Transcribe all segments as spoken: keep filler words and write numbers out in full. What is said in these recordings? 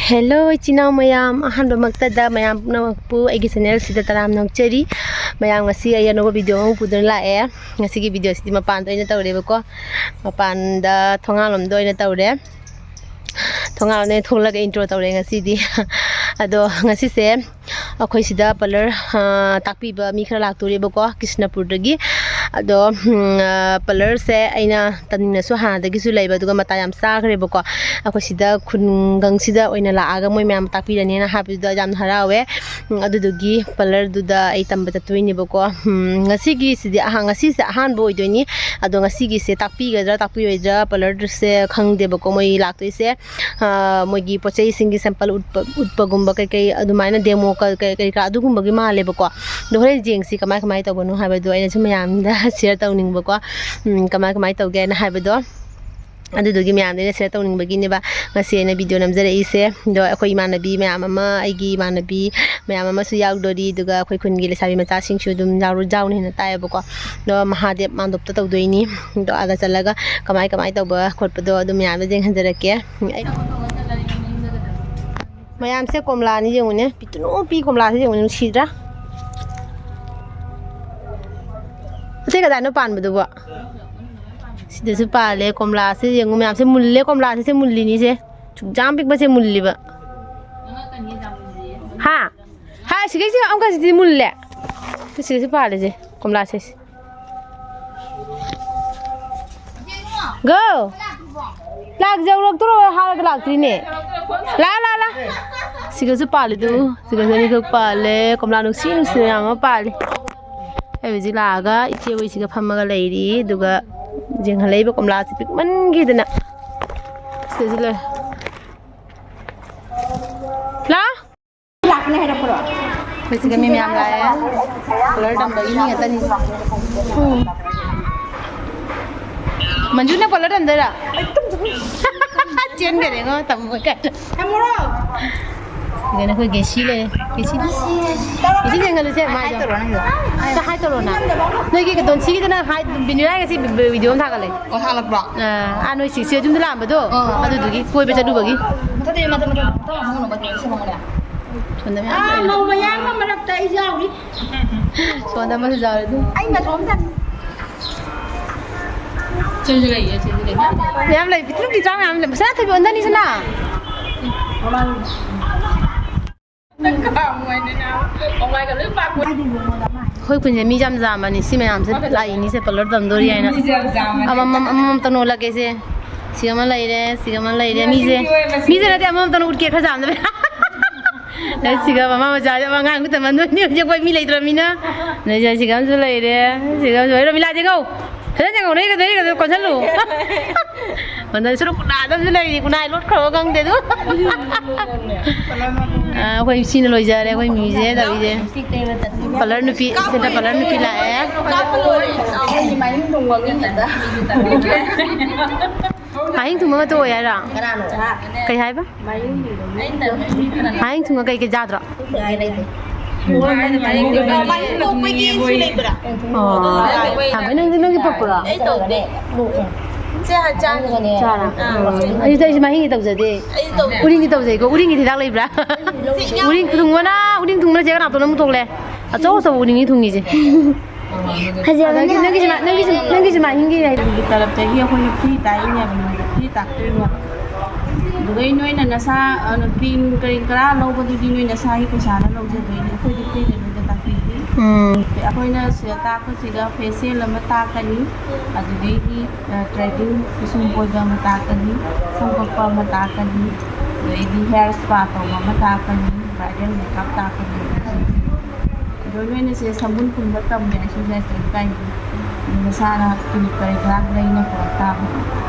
Hello ꯏꯆꯤꯟ ꯏꯅꯥꯎ ꯃꯌꯥꯝ, ꯑꯍꯥꯟꯕꯃꯛꯇꯗ ꯃꯌꯥꯝ ꯄꯨꯝꯅꯃꯛꯄꯨ ꯑꯩꯒꯤ ꯆꯦꯅꯦꯜꯁꯤꯗ ꯇꯔꯥꯝꯅ ꯑꯣꯛꯆꯔꯤ꯫ ꯃꯌꯥꯝ, ꯉꯁꯤ ꯑꯩ ꯑꯅꯧꯕ ꯚꯤꯗꯤꯑꯣ ꯑꯃ ꯄꯨꯗꯨꯅ ꯂꯥꯛꯑꯦ꯫ ꯉꯁꯤꯒꯤ ꯚꯤꯗꯤꯑꯣꯁꯤꯗꯤ ꯃꯄꯥꯟꯗ ꯑꯣꯏꯅ ꯇꯧꯔꯦꯕꯀꯣ, ꯃꯄꯥꯟꯗ ꯊꯣꯡꯒꯥꯜꯂꯣꯝꯗ ꯑꯣꯏꯅ ꯇꯧꯔꯦ꯫ ꯊꯣꯡꯒꯥꯜꯂꯣꯝꯗ ꯑꯣꯏꯅ ꯊꯣꯛꯂꯒ ꯏꯟꯇ꯭ꯔꯣ ꯇꯧꯔꯦ ꯉꯁꯤꯗꯤ꯫ ꯑꯗꯣ ꯉꯁꯤꯁꯦ ꯑꯩꯈꯣꯏ ꯁꯤꯗ ꯄꯥꯔꯂꯔ, ꯑ, ꯇꯥꯛꯄꯤꯕ ꯃꯤ ꯈꯔ ꯂꯥꯛꯇꯣꯔꯦꯕꯀꯣ, ꯀ꯭ꯔꯤꯁꯅꯄꯨꯔꯗꯒꯤ꯫ ꯑꯗꯣ, ꯎꯝ, ꯑ, ꯄꯥꯔꯂꯔꯁꯦ ꯑꯩꯅ ꯇꯝꯅꯤꯡꯅꯁꯨ ꯍꯥꯟꯅꯗꯒꯤꯁꯨ ꯂꯩꯕ, ꯑꯗꯨꯒ ꯃꯇꯥ ꯌꯥꯝ ꯆꯥꯈ꯭ꯔꯦꯕꯀꯣ꯫ ꯑꯩꯈꯣꯏ ꯁꯤꯗ ꯈꯨꯟꯒꯪꯁꯤꯗ ꯑꯣꯏꯅ ꯂꯥꯛꯑꯒ ꯃꯣꯏ ꯃꯌꯥꯝ ꯇꯥꯛꯄꯤꯔꯅꯤꯅ ꯍꯥꯏꯕꯗꯨꯗ ꯌꯥꯝ ꯍꯔꯥꯎꯋꯦ꯫ ꯎꯝ, ꯑꯗꯨꯗꯨꯒꯤ ꯄꯥꯔꯂꯔꯗꯨꯗ ꯑꯩ ꯇꯝꯕ ꯆꯠꯇꯣꯏꯅꯦꯕꯀꯣ꯫ ꯎꯝ, ꯉꯁꯤꯒꯤꯁꯤꯗꯤ ꯑꯍꯥ-, ꯉꯁꯤꯁꯦ ꯑꯍꯥꯟꯕ ꯑꯣꯏꯗꯣꯏꯅꯤ꯫ ꯑꯗꯣ ꯉꯁꯤꯒꯤꯁꯦ ꯇꯥꯛꯄꯤꯒꯗ꯭ꯔꯥ ꯇꯥꯛꯄꯤꯔꯣꯏꯗ꯭ꯔꯥ ꯄꯥꯔꯂꯔꯁꯦ ꯈꯪꯗꯦꯕꯀꯣ꯫ ꯃꯣꯏ ꯂꯥꯛꯇꯣꯏꯁꯦ, ꯑ, ꯃꯣꯏꯒꯤ ꯄꯣꯠ ꯆꯩꯁꯤꯡꯒꯤ ꯁꯦꯝꯄꯜ ꯎꯠꯄ, ꯎꯠꯄꯒꯨꯝꯕ ꯀꯩꯀꯩ ꯑꯗꯨꯃꯥꯏꯅ ꯗꯦꯃꯣ ꯀ-, ꯀꯩ-, ꯀꯩ ꯀꯥ ꯑꯗꯨꯒꯨꯝꯕꯒꯤ ꯃꯥꯜꯂꯦꯕꯀꯣ꯫ ꯑꯗꯣ ꯍꯣꯔꯦꯟ ꯌꯦꯡꯁꯤ ꯀꯃꯥꯏ ꯀꯃꯥꯏ ꯇꯧꯕꯅꯣ ꯍꯥꯏꯕꯗꯣ ꯑꯩꯅꯁꯨ ꯃꯌꯥꯝꯗ ꯁꯤꯌꯔ ꯇꯧꯅꯤꯡꯕꯀꯣ꯫ ꯎꯝ, ꯀꯃꯥꯏ ꯀꯃꯥꯏ ꯇꯧꯒꯦ ꯍꯥꯏꯅ ꯍꯥꯏꯕꯗꯣ꯫ ꯑꯗꯨꯗꯨꯒꯤ ꯃꯌꯥꯝꯗ ꯑꯩꯅ ꯁꯤꯌꯔ ꯇꯧꯅꯤꯡꯕꯒꯤꯅꯦꯕ ꯉꯁꯤ ꯑꯩꯅ ꯚꯤꯗꯤꯑꯣ ꯅꯝꯖꯔꯛꯏꯁꯦ꯫ ꯑꯗꯣ ꯑꯩꯈꯣꯏ ꯏꯃꯥꯟꯅꯕꯤ ꯃꯌꯥꯝ ꯑꯃ, ꯑꯩꯒꯤ ꯏꯃꯥꯟꯅꯕꯤ ꯃꯌꯥꯝ ꯑꯃꯁꯨ ꯌꯥꯎꯗꯣꯔꯤ, ꯑꯗꯨꯒ ꯑꯩꯈꯣꯏ ꯈꯨꯟꯒꯤ ꯂꯩꯁꯥꯕꯤ ꯃꯆꯥꯁꯤꯡꯁꯨ ꯑꯗꯨꯝ ꯌꯥꯎꯔꯨ-, ꯌꯥꯎꯅꯤ ꯍꯥꯏꯅ ꯇꯥꯏꯌꯦꯕꯀꯣ꯫ ꯑꯗꯣ ꯃꯍꯥꯗꯦꯕ ꯃꯥꯟꯗꯣꯞꯇ ꯇꯧꯗꯣꯏꯅꯤ꯫ ꯑꯗꯣ ꯑꯥꯗ ꯆꯠꯂꯒ ꯀꯃꯥꯏ ꯀꯃꯥꯏ ꯇꯧꯕ ꯈꯣꯠꯄꯗꯣ ꯑꯗꯨ ꯃꯌꯥꯝꯗꯣ ꯌꯦꯡꯍꯟꯖꯔꯛꯀꯦ꯫ ꯑꯩ ꯃꯌꯥꯝꯁꯦ ꯀꯣꯝꯂꯥꯅꯤ ꯌꯦꯡꯉꯨꯅꯦ, ꯄꯤꯛꯇꯨꯅꯨ ꯄꯤ ꯀꯣꯝꯂꯥꯁꯦ ꯌꯦꯡꯉꯨꯅꯦ, ꯅꯨꯡꯁꯤꯗ꯭ꯔꯥ? ꯑꯇꯩ ꯀꯗꯥꯏꯅꯣ ꯄꯥꯟꯕꯗꯨꯕꯣ? ꯁꯤꯗꯁꯨ ꯄꯥꯜꯂꯦ ꯀꯣꯝꯂꯥꯁꯦ, ꯌꯦꯡꯉꯨ ꯃꯌꯥꯝꯁꯦ ꯃꯨꯜꯂꯦ, ꯀꯣꯝꯂꯥꯁꯦ ꯁꯦ ꯃꯨꯜꯂꯤꯅꯤꯁꯦ, ꯁꯨꯛ ꯌꯥꯝ ꯄꯤꯛꯄꯁꯦ ꯃꯨꯜꯂꯤꯕ꯫ ꯍꯥ? ꯍꯥ, ꯁꯤꯒꯩꯁꯦ ꯑꯃꯨꯛꯀ ꯁꯤꯗꯤ ꯃꯨꯜꯂꯦ꯫ ꯁꯤꯗꯁꯨ ꯄꯥꯜꯂꯤꯁꯦ ꯀꯣꯝꯂꯥꯁꯦ꯫ ꯒꯣ! ꯂꯥꯛ ꯌꯧꯔꯛꯇ꯭ꯔꯣ ꯍꯥꯏꯔꯒ ꯂꯥꯛꯇ꯭ꯔꯤꯅꯦ꯫ ꯂꯥ, ꯂꯥ, ꯂꯥ꯫ ꯁꯤꯒꯁꯨ ꯄꯥꯜꯂꯤꯗꯨ꯫ ꯁꯤꯒꯁꯨ ꯑꯅꯤꯈꯛ ꯄꯥꯜꯂꯦ꯫ ꯀꯣꯝꯂꯥ ꯅꯨꯡꯁꯤ ꯅꯨꯡꯁꯤ ꯃꯌꯥꯝ ꯑꯃ ꯄꯥꯜꯂꯤ꯫ ꯑꯩ ꯍꯧꯖꯤꯛ ꯂꯥꯛꯑꯒ ꯏꯆꯦ ꯍꯣꯏꯁꯤꯒ ꯐꯝꯃꯒ ꯂꯩꯔꯤ꯫ ꯑꯗꯨꯒ ꯌꯦꯡꯍꯜꯂꯛꯏꯕ ꯀꯣꯝꯂꯥꯁꯦ ꯄꯤꯛꯃꯟꯈꯤꯗꯅ꯫ ꯁꯤꯗꯁꯨ ꯂꯩ꯫ ꯂꯥ? ꯂꯥꯛꯀꯅꯤ ꯍꯥꯏꯔꯛꯄ꯭ꯔꯣ? ꯑꯩꯈꯣꯏ ꯁꯤꯗ ꯃꯤ ꯃꯌꯥꯝ ꯂꯥꯛꯑꯦ꯫ ꯀꯂꯔ ꯇꯝꯕꯒꯤ ꯃꯤ ꯉꯥꯛꯇꯅꯤ꯫ ꯎꯝ꯫ ꯃꯟꯖꯨꯅ ꯀꯂꯔ ꯇꯝꯗꯣꯏꯔꯥ? ꯆꯦꯟꯈꯔꯦꯉꯣ, ꯇꯝꯃꯣꯏ ꯀꯥꯏꯅ꯫ ꯁꯤꯗꯅ ꯑꯩꯈꯣꯏ ꯒꯦꯁꯤ ꯂꯩꯔꯦ꯫ ꯒꯦꯁꯤ, ꯒꯦꯁꯤ ꯌꯦꯡꯍꯜꯂꯨꯁꯦ, ꯃꯥꯏꯗꯣ꯫ ꯍꯥꯏ ꯇꯧꯔꯣ ꯅꯪ꯫ ꯅꯣꯏꯒꯤ ꯗꯣꯟꯁꯤꯒꯤꯗꯅ ꯍꯥꯏ, ꯕꯤꯅꯤꯔꯥ ꯉꯁꯤ ꯚꯤꯗꯤꯑꯣ ꯑꯃ ꯊꯥꯒꯠꯂꯦ꯫ ꯑꯣ, ꯊꯥꯒꯠꯂꯛꯄ꯭ꯔꯣ? ꯑꯥ, ꯑꯥ, ꯅꯣꯏ ꯁꯤ, ꯁꯤ ꯌꯨꯝꯗ ꯂꯥꯛꯑꯝꯕꯗꯣ? ꯑꯥ꯫ ꯑꯗꯨꯗꯨꯒꯤ ꯀꯣꯏꯕ ꯆꯠꯂꯨꯕꯒꯤ꯫ ꯃꯊꯛꯇ ꯁꯣꯝꯗ ꯃꯌꯥꯝ ꯑꯥ, ꯂꯩꯔꯦ꯫ ꯃꯧ ꯃꯌꯥꯝ ꯑꯃ ꯃꯔꯛꯇ ꯑꯩ ꯌꯥꯎꯔꯤ꯫ ꯁꯣꯝꯗ ꯑꯃꯁꯨ ꯌꯥꯎꯔꯦ ꯑꯗꯨ꯫ ꯑꯩꯅ ꯁꯣꯝꯗ꯫ ꯁꯤꯁꯨ ꯂꯩꯌꯦ, ꯁꯤꯁꯨ ꯂꯩꯌꯦ꯫ ꯃꯌꯥꯝ ꯂꯩ, ꯄꯤꯛꯇ꯭ꯔꯨ ꯄꯤꯛꯇ꯭ꯔꯥ ꯃꯌꯥꯝ ꯂꯩ꯫ ꯁꯅꯥꯊꯣꯏꯕꯤ ꯑꯣꯟꯊꯅꯤ, ꯁꯅꯥ꯫ ꯑꯩꯈꯣꯏ ꯈꯨꯟꯁꯦ ꯃꯤ ꯌꯥꯝ ꯌꯥꯝꯕꯅꯤ꯫ ꯁꯤ ꯃꯌꯥꯝꯁꯦ ꯂꯥꯛꯏꯅꯤꯁꯦ, ꯄꯥꯔꯂꯔ ꯇꯝꯗꯣꯔꯤ ꯍꯥꯏꯅ꯫ ꯑꯃꯃꯝ, ꯑꯃꯃꯝꯇ ꯅꯣꯜꯂꯛꯀꯦꯁꯦ꯫ ꯁꯤꯒ ꯑꯃ ꯂꯩꯔꯦ, ꯁꯤꯒ ꯑꯃ ꯂꯩꯔꯦ꯫ ꯃꯤꯁꯦ, ꯃꯤꯁꯦ ꯅꯠꯇꯦ, ꯑꯃꯃꯝꯇ ꯎꯠꯀꯦ ꯈꯔ ꯆꯥꯝꯗ꯫ ꯑꯦ, ꯁꯤꯒ ꯃꯃꯥ ꯃꯆꯥꯁꯦ ꯑꯉꯥꯡ ꯈꯛꯇ ꯃꯟꯗꯣꯏꯅꯤ ꯍꯧꯖꯤꯛ ꯑꯩꯈꯣꯏ ꯃꯤ ꯂꯩꯇ꯭ꯔꯕꯅꯤꯅ꯫ ꯑꯗꯩ ꯁꯤꯒ ꯑꯃꯁꯨ ꯂꯩꯔꯦ, ꯁꯤꯒ ꯑꯃꯁꯨ ꯂꯩꯔꯦ꯫ ꯔꯣꯃꯤꯂꯥ, ꯌꯦꯡꯉꯣ꯫ ꯐꯖꯅ ꯌꯦꯡꯉꯣ, ꯅꯣꯏꯒ, ꯅꯣꯏꯒ ꯀꯣꯟꯁꯜꯂꯨ꯫ ꯃꯟꯗꯣꯏ ꯁꯨꯔꯨ ꯀꯨꯅꯥꯗ ꯑꯃꯁꯨ ꯂꯩꯔꯤ, ꯀꯨꯅꯥ ꯂꯣꯠꯈ꯭ꯔꯕ ꯈꯪꯗꯦ ꯑꯗꯨ꯫ ꯑ, ꯑꯩꯈꯣꯏ ꯁꯤꯅ ꯂꯣꯏꯖꯔꯦ, ꯑꯩꯈꯣꯏ ꯃꯤꯁꯦ ꯇꯧꯔꯤꯁꯦ꯫ ꯄꯥꯔꯂꯔ ꯅꯨꯄꯤ, ꯁꯤꯗ ꯄꯥꯔꯂꯔ ꯅꯨꯄꯤ ꯂꯥꯛꯑꯦ꯫ ꯀꯥꯞꯄ ꯂꯣꯏꯔꯦ꯫ ꯑꯩꯈꯣꯏꯒꯤ ꯃꯥꯏꯃꯤꯡ ꯊꯣꯡꯕ ꯃꯤꯅꯤꯗ꯫ ꯃꯍꯤꯡ ꯊꯨꯝꯕ ꯉꯥꯛꯇ ꯑꯣꯏ ꯍꯥꯏꯔꯣ? ꯀꯅꯥꯅꯣ? ꯀꯩ ꯍꯥꯏꯕ? ꯃꯍꯤꯡ ꯊꯨꯝꯕ ꯀꯩ ꯀꯩ ꯆꯥꯗ꯭ꯔꯣ? ꯃꯍꯤꯡ ꯄꯣꯛꯄꯒꯤꯁꯨ ꯂꯩꯕ꯭ꯔꯥ? ꯑꯣ꯫ ꯊꯝꯃꯦ, ꯅꯪꯗꯤ ꯅꯪꯒꯤ ꯄꯣꯛꯄ꯭ꯔꯣ? ꯑꯩ ꯇꯧꯗꯦ꯫ ꯆꯦ ꯍꯥꯟ ꯆꯥꯈꯤꯒꯦ꯫ ꯆꯥꯔꯣ? ꯑꯥ꯫ ꯑꯩꯁꯨ, ꯑꯩꯁꯨ ꯃꯍꯤꯡꯗꯤ ꯇꯧꯖꯗꯦ꯫ ꯑꯩꯁꯨ ꯇꯧꯗꯦ꯫ ꯎꯔꯤꯡꯗꯤ ꯇꯧꯖꯩꯀꯣ꯫ ꯎꯔꯤꯡꯒꯤꯗꯤ ꯍꯤꯗꯥꯛ ꯂꯩꯕ꯭ꯔꯥ? ꯁꯤ ꯌꯥꯝ ꯎꯔꯤꯡ ꯊꯨꯡꯕꯅ, ꯎꯔꯤꯡ ꯊꯨꯡꯕꯅ ꯆꯦ ꯀꯅꯥꯇꯣꯟ ꯑꯃꯨꯛ ꯊꯣꯛꯂꯦ꯫ ꯑꯆꯧ ꯑꯆꯧꯕ ꯎꯔꯤꯡꯅꯤ ꯊꯨꯡꯉꯤꯁꯦ꯫ ꯐꯖꯕꯅꯦ꯫ ꯑꯗꯒꯤ ꯅꯪꯒꯤꯁꯤ ꯃꯥ-, ꯅꯪꯒꯤꯁꯤ, ꯅꯪꯒꯤꯁꯤ ꯃꯥ ꯍꯤꯡꯒꯤ ꯍꯥꯏ꯫ ꯑꯩꯒꯤ ꯇꯔꯞꯇꯒꯤ ꯑꯩꯈꯣꯏꯅ ꯐ꯭ꯔꯤ ꯇꯥꯛꯏꯅꯦꯕ, ꯅꯣꯏꯗ ꯐ꯭ꯔꯤ ꯇꯥꯛꯇꯣꯏꯅꯦꯕ꯫ ꯑꯗꯨꯗꯩ ꯅꯣꯏꯅ ꯅꯁꯥ, ꯑ, ꯀ꯭ꯔꯤꯝ ꯀꯔꯤ ꯀꯔꯥ ꯂꯧꯕꯗꯨꯗꯤ ꯅꯣꯏ ꯅꯁꯥꯒꯤ ꯄꯩꯁꯥꯅ ꯂꯧꯖꯗꯣꯏꯅꯦ, ꯑꯩꯈꯣꯏꯗꯤ ꯐ꯭ꯔꯤꯗ ꯂꯣꯏꯅ ꯇꯥꯛꯄꯤꯒꯦ꯫ ꯎꯝ꯫ ꯑꯩꯈꯣꯏꯅ ꯁꯤꯗ ꯇꯥꯛꯄꯁꯤꯗ ꯐꯦꯁꯤꯌꯦꯜ ꯑꯃ ꯇꯥꯛꯀꯅꯤ, ꯑꯗꯨꯗꯩꯗꯤ, ꯑ, ꯊ꯭ꯔꯦꯗꯤꯡ, ꯄꯤꯁꯨꯝ ꯐꯣꯏꯕ ꯑꯃ ꯇꯥꯛꯀꯅꯤ, ꯁꯝ ꯀꯛꯄ ꯑꯃ ꯇꯥꯛꯀꯅꯤ, ꯑꯗꯩꯗꯤ ꯍꯦꯌꯔ ꯁ꯭ꯄꯥ ꯇꯧꯕ ꯑꯃ ꯇꯥꯛꯀꯅꯤ, ꯕ꯭ꯔꯥꯏꯗꯜ ꯃꯦꯀꯞ ꯇꯥꯛꯀꯅꯤ꯫ ꯑꯗꯣ ꯅꯣꯏꯅ ꯁꯤꯗ ꯁꯝꯕꯨꯟ ꯄꯨꯟꯕ ꯇꯝꯃꯦ ꯍꯥꯏꯁꯨ ꯌꯥꯏ, ꯀꯩꯝ ꯀꯥꯏꯗꯦ꯫ ꯑꯗꯣ ꯅꯁꯥꯅ ꯀꯔꯤ ꯀꯔꯤ ꯀꯔꯥꯛ ꯂꯩꯅ ꯄꯨꯔꯛ ꯇꯥꯕ꯫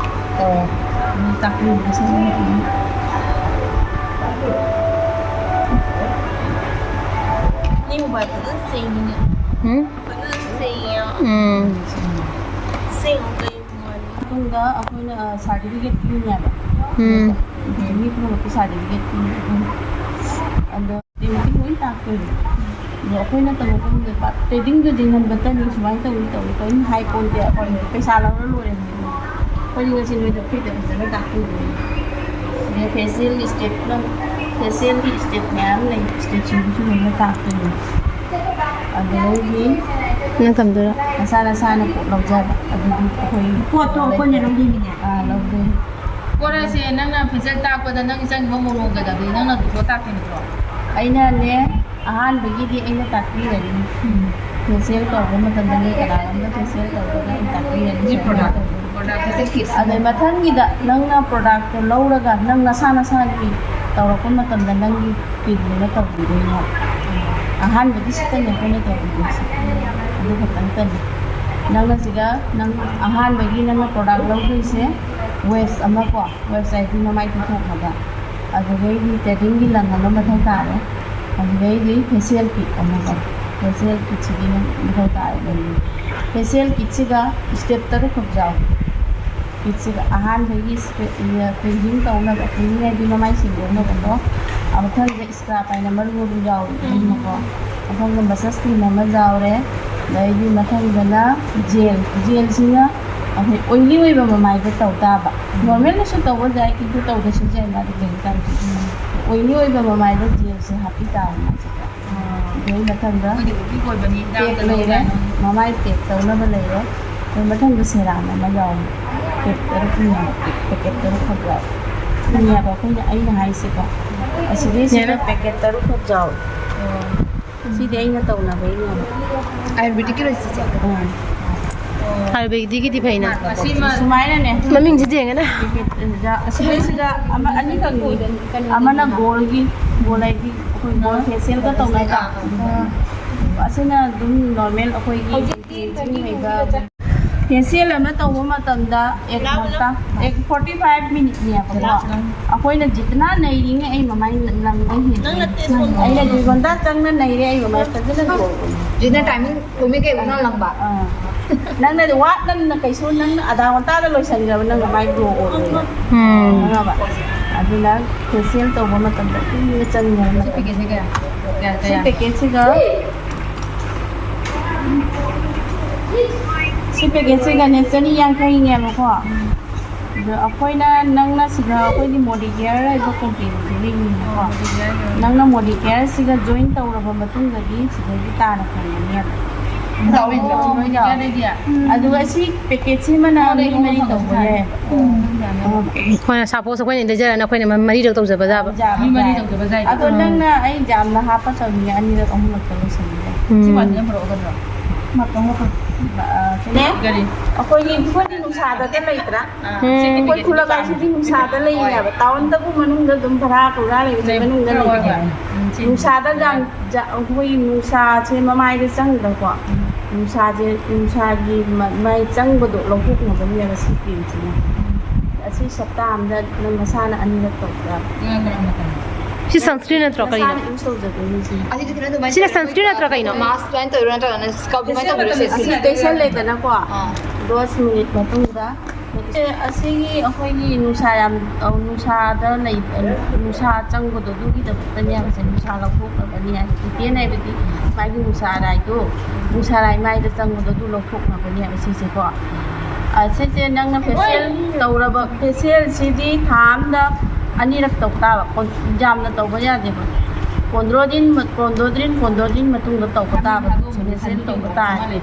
ꯑꯣ꯫ ꯑꯗꯨ ꯇꯥꯛꯄꯤꯕꯗ ꯁꯝꯕꯨꯟ ꯄꯨꯟꯕ꯫ ꯅꯪ ꯃꯣꯕꯥꯏꯜ ꯐꯖꯅ ꯁꯦꯡꯉꯤꯅꯦ꯫ ꯎꯝ? ꯐꯖꯅ ꯁꯦꯡꯉꯦ꯫ ꯎꯝ꯫ ꯁꯦꯡꯉꯣ ꯀꯩ ꯃꯣꯕꯥꯏꯜ? ꯃꯇꯨꯡꯗ ꯑꯩꯈꯣꯏꯅ, ꯑ, ꯁꯥꯔꯇꯤꯐꯤꯀꯦꯠ ꯄꯤꯅꯦꯕ꯫ ꯎꯝ꯫ ꯃꯤ ꯄꯨꯝꯅꯃꯛꯀꯤ ꯁꯥꯔꯇꯤꯐꯤꯀꯦꯠ ꯄꯤꯅꯦꯕ꯫ ꯑꯗꯣ ꯃꯇꯦꯡ ꯃꯇꯦꯡ ꯂꯣꯏ ꯇꯥꯛꯇꯣꯏꯅꯦ꯫ ꯑꯗꯣ ꯑꯩꯈꯣꯏꯅ ꯇꯧꯕ ꯃꯇꯝꯗ ꯄꯥꯛ ꯇ꯭ꯔꯦꯗꯤꯡꯗꯨꯗꯤ ꯉꯟꯕꯇꯅꯤ, ꯁꯨꯃꯥꯏꯅ ꯇꯧꯏ ꯇꯧꯏ ꯀꯔꯤꯝ ꯍꯥꯏ ꯄꯣꯟꯇꯦ, ꯑꯩꯈꯣꯏ ꯄꯩꯁꯥ ꯂꯧꯔ ꯂꯣꯏꯔꯦ꯫ ꯑꯩꯈꯣꯏꯗꯤ ꯉꯁꯤ ꯅꯣꯏꯗ ꯐ꯭ꯔꯤꯗ ꯐꯖꯅ ꯇꯥꯛꯄꯤꯕꯅꯤ꯫ ꯐꯦꯁꯤꯌꯦꯜꯒꯤ ꯁ꯭ꯇꯦꯞ, ꯅꯪ ꯐꯦꯁꯤꯌꯦꯜꯒꯤ ꯁ꯭ꯇꯦꯞ ꯃꯌꯥꯝ ꯂꯩ, ꯁ꯭ꯇꯦꯞꯁꯤꯡꯗꯨꯁꯨ ꯂꯣꯏꯅ ꯇꯥꯛꯇꯣꯏꯅꯦ꯫ ꯑꯗꯨꯗꯩꯗꯤ ꯅꯪ ꯇꯝꯗꯣꯏꯔꯣ? ꯅꯁꯥ ꯅꯁꯥꯅ ꯄꯣꯠ ꯂꯧꯖꯕ, ꯑꯗꯨꯗꯤ ꯑꯩꯈꯣꯏ ꯄꯣꯠꯇꯣ ꯑꯩꯈꯣꯏꯅ ꯂꯧꯗꯣꯏꯅꯤꯅꯦ꯫ ꯑꯥ, ꯂꯧꯗꯣꯏꯅꯤ꯫ ꯄꯣꯠ ꯍꯥꯏꯁꯦ ꯅꯪꯅ ꯐꯦꯁꯤꯌꯦꯜ ꯇꯥꯛꯄꯗ ꯅꯪ ꯆꯪꯉꯤꯕ ꯃꯑꯣꯡ ꯀꯩꯀꯥꯗꯨꯗꯤ ꯅꯪꯅ ꯑꯗꯨꯝ ꯄꯣꯠ ꯇꯥꯛꯇꯣꯏ ꯅꯠꯇ꯭ꯔꯣ? ꯑꯩꯅꯅꯦ, ꯑꯍꯥꯟꯕꯒꯤꯗꯤ ꯑꯩꯅ ꯇꯥꯛꯄꯤꯔꯅꯤ꯫ ꯐꯦꯁꯤꯌꯦꯜ ꯇꯧꯕ ꯃꯇꯝꯗ ꯃꯤ ꯀꯅꯥꯅꯣꯝꯗ ꯐꯦꯁꯤꯌꯦꯜ ꯇꯧꯕꯗ ꯑꯩꯅ ꯇꯥꯛꯄꯤꯔꯅꯤ꯫ ꯑꯗꯩ ꯃꯊꯪꯒꯤꯗ ꯅꯪꯅ ꯄ꯭ꯔꯣꯗꯛꯇꯣ ꯂꯧꯔꯒ ꯅꯪ ꯅꯁꯥ ꯅꯁꯥꯒꯤ ꯇꯧꯔꯛꯄ ꯃꯇꯝꯗ ꯅꯪꯒꯤ ꯀꯤꯠꯇꯨꯅ ꯇꯧꯕꯤꯗꯣꯏꯅꯦ꯫ ꯑꯍꯥꯟꯕꯒꯤ ꯁꯤꯠꯇꯅꯦ ꯑꯩꯈꯣꯏꯅ ꯇꯧꯕꯤꯗꯣꯏꯁꯦ꯫ ꯑꯗꯨ ꯈꯛꯇꯪꯇꯅꯤ꯫ ꯅꯪꯅ ꯁꯤꯗ ꯅꯪ ꯑꯍꯥꯟꯕꯒꯤ ꯅꯪꯅ ꯄ꯭ꯔꯣꯗꯛ ꯂꯧꯗꯣꯏꯁꯦ ꯋꯦꯁ ꯑꯃꯀꯣ, ꯋꯦꯕꯁꯥꯏꯠꯀꯤ ꯃꯃꯥꯏ ꯄꯤꯊꯣꯛꯅꯕ꯫ ꯑꯗꯨꯗꯩꯗꯤ ꯇꯦꯗꯤꯡꯒꯤ ꯂꯪ ꯑꯃ ꯃꯊꯧ ꯇꯥꯔꯦ꯫ ꯑꯗꯨꯗꯩꯗꯤ ꯐꯦꯁꯤꯌꯦꯜ ꯀꯤꯠ ꯑꯃꯒ, ꯐꯦꯁꯤꯌꯦꯜ ꯀꯤꯠꯁꯤꯗꯤ ꯃꯊꯧ ꯇꯥꯔꯦ꯫ ꯐꯦꯁꯤꯌꯦꯜ ꯀꯤꯠꯁꯤꯒ ꯁ꯭ꯇꯦꯞ ꯇꯔꯨꯛꯈꯛ ꯌꯥꯎꯏ꯫ ꯀꯤꯠꯁꯤꯒ ꯑꯍꯥꯟꯕꯒꯤ ꯁ꯭ꯇꯦꯞ, ꯀ꯭ꯂꯤꯟꯖꯤꯡ ꯇꯧꯅꯕ, ꯀ꯭ꯂꯤꯟꯖꯤꯡ ꯍꯥꯏꯗꯤ ꯃꯃꯥꯏ ꯁꯦꯡꯗꯣꯛꯅꯕꯀꯣ꯫ ꯃꯊꯪꯗ ꯁ꯭ꯀ꯭ꯔꯕ ꯍꯥꯏꯅ ꯃꯔꯨ ꯃꯔꯨ ꯌꯥꯎꯏ ꯑꯗꯨꯃꯀꯣ꯫ ꯃꯊꯪꯗ ꯃꯁꯥꯖ ꯀ꯭ꯔꯤꯝ ꯑꯃ ꯌꯥꯎꯔꯦ꯫ ꯑꯗꯩꯗꯤ ꯃꯊꯪꯗꯅ ꯖꯦꯜ, ꯖꯦꯜꯁꯤꯅ ꯑꯩꯈꯣꯏ ꯑꯣꯏꯂꯤ ꯑꯣꯏꯕ ꯃꯃꯥꯏꯗ ꯇꯧ ꯇꯥꯕ꯫ ꯅꯣꯔꯃꯦꯜꯗꯁꯨ ꯇꯧꯕ ꯌꯥꯏ, ꯀꯤꯠꯇ ꯇꯧꯗ꯭ꯔꯁꯨ ꯌꯥꯏ, ꯃꯥꯗꯤ ꯀꯩꯝ ꯀꯥꯏꯗꯦ꯫ ꯑꯣꯏꯂꯤ ꯑꯣꯏꯕ ꯃꯃꯥꯏꯗ ꯖꯦꯜꯁꯦ ꯍꯥꯞꯄꯤ ꯇꯥꯕ ꯃꯥꯁꯦ꯫ ꯑꯗꯩ ꯃꯊꯪꯗ ꯃꯣꯏꯗꯤ ꯑꯣꯏꯕꯅꯤ, ꯄꯦꯛ ꯍꯤꯗꯥꯛꯇ ꯂꯩꯔꯦ, ꯂꯧꯔꯒ꯫ ꯃꯃꯥꯏ ꯄꯦꯛ ꯇꯧꯅꯕ ꯂꯩꯔꯦ꯫ ꯑꯗꯩ ꯃꯊꯪꯗ ꯁꯦꯔꯥꯝ ꯑꯃ ꯌꯥꯎꯔꯦ꯫ ꯄꯦꯛ ꯇꯔꯨꯛꯅꯤ ꯍꯥꯏꯕ, ꯄꯦꯛ ꯇꯔꯨꯛꯈꯛ ꯌꯥꯎꯔꯦ꯫ ꯁꯤꯅꯦꯕ ꯑꯩꯈꯣꯏꯅ, ꯑꯩꯅ ꯍꯥꯏꯁꯦꯀꯣ꯫ ꯑꯁꯤꯗꯩꯁꯤꯗ ꯌꯥꯔꯦ꯫ ꯄꯦꯀꯦꯠ ꯇꯔꯨꯛꯈꯛ ꯌꯥꯎꯔꯦ꯫ ꯁꯤꯗꯤ ꯑꯩꯅ ꯇꯧꯅꯕꯩꯅꯦꯕ꯫ ꯑꯥꯌꯨꯔꯕꯦꯗꯤꯛꯀꯤꯔꯣ ꯁꯤꯁꯦ? ꯑꯥ꯫ ꯑꯥꯌꯨꯔꯕꯦꯗꯤꯛꯀꯤꯗꯤ ꯐꯩꯅ꯫ ꯁꯨꯃꯥꯏꯅꯅꯦ꯫ ꯃꯃꯤꯡꯁꯤꯗꯤ ꯌꯦꯡꯉꯦꯅꯦ꯫ ꯑꯁꯤꯗꯩꯁꯤꯗ ꯑꯃ ꯑꯅꯤꯈꯛꯅꯤ꯫ ꯑꯃꯅ ꯒꯣꯜꯒꯤ, ꯒꯣꯜ ꯍꯥꯏꯗꯤ ꯑꯩꯈꯣꯏ ꯒꯣꯜ ꯐꯦꯁꯤꯌꯦꯜꯒ ꯇꯧꯅꯩꯗꯣ꯫ ꯑꯁꯤꯅ ꯑꯗꯨꯝ ꯅꯣꯔꯃꯦꯜ ꯑꯩꯈꯣꯏꯒꯤ ꯍꯧꯖꯤꯛꯇꯤ ꯐꯦꯁꯤꯌꯦꯜ ꯑꯃ ꯇꯧꯕ ꯃꯇꯝꯗ ꯑꯦꯛ ꯂꯥꯎ, ꯂꯥꯎ꯫ ꯐꯣꯔꯇꯤ ꯐꯥꯏꯚ ꯃꯤꯅꯤꯠꯅꯦꯕꯀꯣ꯫ ꯑꯩꯈꯣꯏꯅ ꯖꯤꯇꯅ ꯅꯩꯔꯤꯉꯩ ꯑꯩ ꯃꯃꯥꯏ ꯂꯪꯕ ꯍꯦꯜꯂꯦ꯫ ꯅꯪꯅ ꯇꯦꯁ ꯑꯣꯟ ꯇꯧ꯫ ꯑꯩꯅ ꯗꯨꯏ ꯘꯟꯇꯥ ꯆꯪꯅ ꯅꯩꯔꯦ ꯑꯩ ꯃꯃꯥꯏ ꯐꯖꯅ ꯇꯧꯔꯕꯅꯦ꯫ ꯖꯤꯅ ꯇꯥꯏꯃꯤꯡ ꯀꯨꯝꯃꯤ ꯀꯩ ꯎꯅ ꯂꯪꯕ꯫ ꯑꯥ꯫ ꯅꯪꯅꯗꯤ ꯋꯥꯠꯅ ꯀꯩꯁꯨ ꯅꯪꯅ ꯑꯙꯥ ꯘꯟꯇꯥꯗ ꯂꯣꯏꯁꯤꯟꯈ꯭ꯔꯕ ꯅꯪ ꯃꯃꯥꯏ ꯒ꯭ꯂꯣ ꯑꯣꯏꯔꯣꯏꯕ꯫ ꯎꯝ꯫ ꯈꯪꯉꯕ? ꯑꯗꯨꯅ ꯐꯦꯁꯤꯌꯦꯜ ꯇꯧꯕ ꯃꯇꯝꯗ ꯀꯨꯏꯅ ꯆꯪꯉꯦ꯫ ꯁꯤ ꯄꯦꯀꯦꯠꯁꯦ ꯀꯌꯥ? ꯀꯌꯥ, ꯁꯤ ꯀꯌꯥ? ꯄꯦꯀꯦꯠꯁꯤꯒ ꯁꯤ ꯄꯦꯀꯦꯠꯁꯤꯒꯅꯦ ꯆꯅꯤ ꯌꯥꯡꯈꯩꯅꯦꯕꯀꯣ꯫ ꯑꯗꯣ ꯑꯩꯈꯣꯏꯅ, ꯅꯪꯅ ꯁꯤꯗ ꯑꯩꯈꯣꯏꯒꯤ ꯃꯣꯗꯤ ꯀꯦꯌꯔ ꯍꯥꯏꯕ ꯀꯣꯝꯄꯦꯅꯤꯗꯨ ꯂꯩꯅꯤꯅꯀꯣ, ꯅꯪꯅ ꯃꯣꯗꯤ ꯀꯦꯌꯔꯁꯤꯒ ꯖꯣꯏꯟ ꯇꯧꯔꯕ ꯃꯇꯨꯡꯗꯗꯤ ꯁꯤꯗꯒꯤ ꯇꯥꯅ ꯐꯪꯒꯅꯦꯕ꯫ ꯆꯥꯎꯋꯤꯗ꯭ꯔꯣ? ꯂꯣꯏ ꯌꯥꯎꯋꯦ꯫ ꯑꯗꯨꯒ ꯁꯤ ꯄꯦꯀꯦꯠꯁꯤꯃꯅ ꯃꯤ ꯃꯔꯤ ꯇꯧꯕ ꯌꯥꯏ꯫ ꯍꯣꯏ, ꯁꯄꯣꯁ ꯑꯩꯈꯣꯏꯅ ꯂꯩꯖꯔꯒꯅ ꯑꯩꯈꯣꯏꯅ ꯃꯔꯤꯔꯛ ꯇꯧꯖꯕ ꯌꯥꯕ꯫ ꯌꯥꯕ ꯃꯤ ꯃꯔꯤ ꯌꯥꯏ꯫ ꯇꯧꯖꯕ ꯌꯥꯏꯀꯣ꯫ ꯑꯗꯣ ꯅꯪꯅ ꯑꯩ ꯌꯥꯝꯅ ꯍꯥꯞꯄ ꯇꯧꯅꯤꯡꯉꯦ, ꯑꯅꯤꯔꯛ ꯑꯍꯨꯝꯂꯛꯇ ꯂꯣꯏꯁꯤꯟꯕ ꯌꯥꯏ꯫ ꯎꯝ꯫ ꯁꯤ ꯃꯥꯟꯅ ꯄꯨꯔꯛꯑꯣ ꯀꯩꯅꯣ? ꯅꯦ? ꯀꯔꯤ? ꯑꯩꯈꯣꯏꯒꯤ ꯑꯩꯈꯣꯏꯗꯤ ꯅꯨꯡꯁꯥꯗ ꯂꯩꯇ꯭ꯔꯥ? ꯎꯝ꯫ ꯑꯩꯈꯣꯏ ꯈꯨꯂꯛ ꯍꯥꯏꯁꯤꯗꯤ ꯅꯨꯡꯁꯥꯗ ꯂꯩꯔꯤꯅꯦꯕ꯫ ꯇꯥꯎꯟꯗꯕꯨ ꯃꯅꯨꯡꯗ ꯑꯗꯨꯝ ꯚꯔꯥ ꯄꯨꯔꯥ ꯂꯩꯕꯁꯦ ꯃꯅꯨꯡꯗ ꯍꯣꯏ, ꯍꯣꯏ, ꯂꯩꯇꯦ꯫ ꯍꯣꯏ꯫ ꯎꯝ, ꯁꯤ ꯅꯨꯡꯁꯥꯗ ꯌꯥꯝ ꯖ-, ꯑꯩꯈꯣꯏꯒꯤ ꯅꯨꯡꯁꯥꯁꯦ ꯃꯃꯥꯏꯗ ꯆꯪꯗ꯭ꯔꯥꯀꯣ? ꯅꯨꯡꯁꯥꯁꯦ, ꯅꯨꯡꯁꯥꯒꯤ ꯃ-, ꯃꯥꯏ ꯆꯪꯕꯗꯣ ꯂꯧꯊꯣꯛꯅꯕꯅꯦꯕ ꯁꯤ ꯀ꯭ꯔꯤꯝꯁꯤꯅ꯫ ꯑꯁꯤ ꯁꯞꯇꯥ ꯑꯝꯗ ꯅꯪ ꯅꯁꯥꯅ ꯑꯅꯤꯔꯛ ꯇꯧꯕ꯭ꯔꯥ? ꯉꯥ ꯀꯔꯝꯕ ꯃꯇꯝꯗ? ꯁꯤ sunscreen ꯅꯠꯇ꯭ꯔꯣ ꯀꯔꯤꯅꯣ? ꯅꯁꯥꯅ use ꯇꯧꯖꯗꯣꯏꯅꯤ ꯁꯤ꯫ ꯁꯤꯅ sunscreen ꯅꯠꯇ꯭ꯔꯣ ꯀꯩꯅꯣ? ꯃꯥꯁ ꯑꯗꯨꯃꯥꯏꯅ ꯇꯧꯔꯣ ꯅꯠꯇ꯭ꯔꯒꯅ scrub ꯑꯗꯨꯃꯥꯏꯅ ꯇꯧꯕꯤꯔꯣ ꯁꯤ? ꯑꯁꯤ ꯇꯩꯁꯜꯂꯦꯗꯅꯀꯣ, ꯗꯁ ꯃꯤꯅꯤꯠ ꯃꯇꯨꯡꯗ, ꯁꯦ, ꯑꯁꯤꯒꯤ ꯑꯩꯈꯣꯏꯒꯤ ꯅꯨꯡꯁꯥ ꯌꯥꯝ, ꯑ, ꯅꯨꯡꯁꯥꯗ ꯂꯩ, ꯅꯨꯡꯁꯥ ꯆꯪꯕꯗꯣ ꯑꯗꯨꯒꯤꯗꯃꯛꯇꯅꯦꯕ ꯁꯦ, ꯅꯨꯡꯁꯥ ꯂꯧꯊꯣꯛꯅꯕꯅꯤ ꯍꯥꯏ꯫ ꯏꯇꯦꯟ ꯍꯥꯏꯕꯗꯤ ꯃꯥꯒꯤ ꯅꯨꯡꯁꯥ ꯔꯥꯏꯗꯣ, ꯅꯨꯡꯁꯥ ꯔꯥꯏ ꯃꯥꯏꯗ ꯆꯪꯕꯗꯣ ꯑꯗꯨ ꯂꯧꯊꯣꯛꯅꯕꯅꯦꯕ ꯁꯤꯁꯦꯀꯣ꯫ ꯑ, ꯁꯤꯁꯦ ꯅꯪꯅ facial ꯇꯧꯔꯕ, facial ꯁꯤꯗꯤ ꯊꯥ ꯑꯝꯗ ꯑꯅꯤꯔꯛ ꯇꯧ ꯇꯥꯕ, ꯀꯣ-, ꯌꯥꯝꯅ ꯇꯧꯕ ꯌꯥꯗꯦꯕ꯫ ꯄꯣꯟꯗ꯭ꯔꯣ ꯗꯤꯟ, ꯄꯣꯟꯗ꯭ꯔꯣ ꯗꯤꯟ, ꯄꯣꯟꯗ꯭ꯔꯣ ꯗꯤꯟ ꯃꯇꯨꯡꯗ ꯇꯧꯕ ꯇꯥꯕ, facial ꯇꯧꯕ ꯇꯥꯔꯦ꯫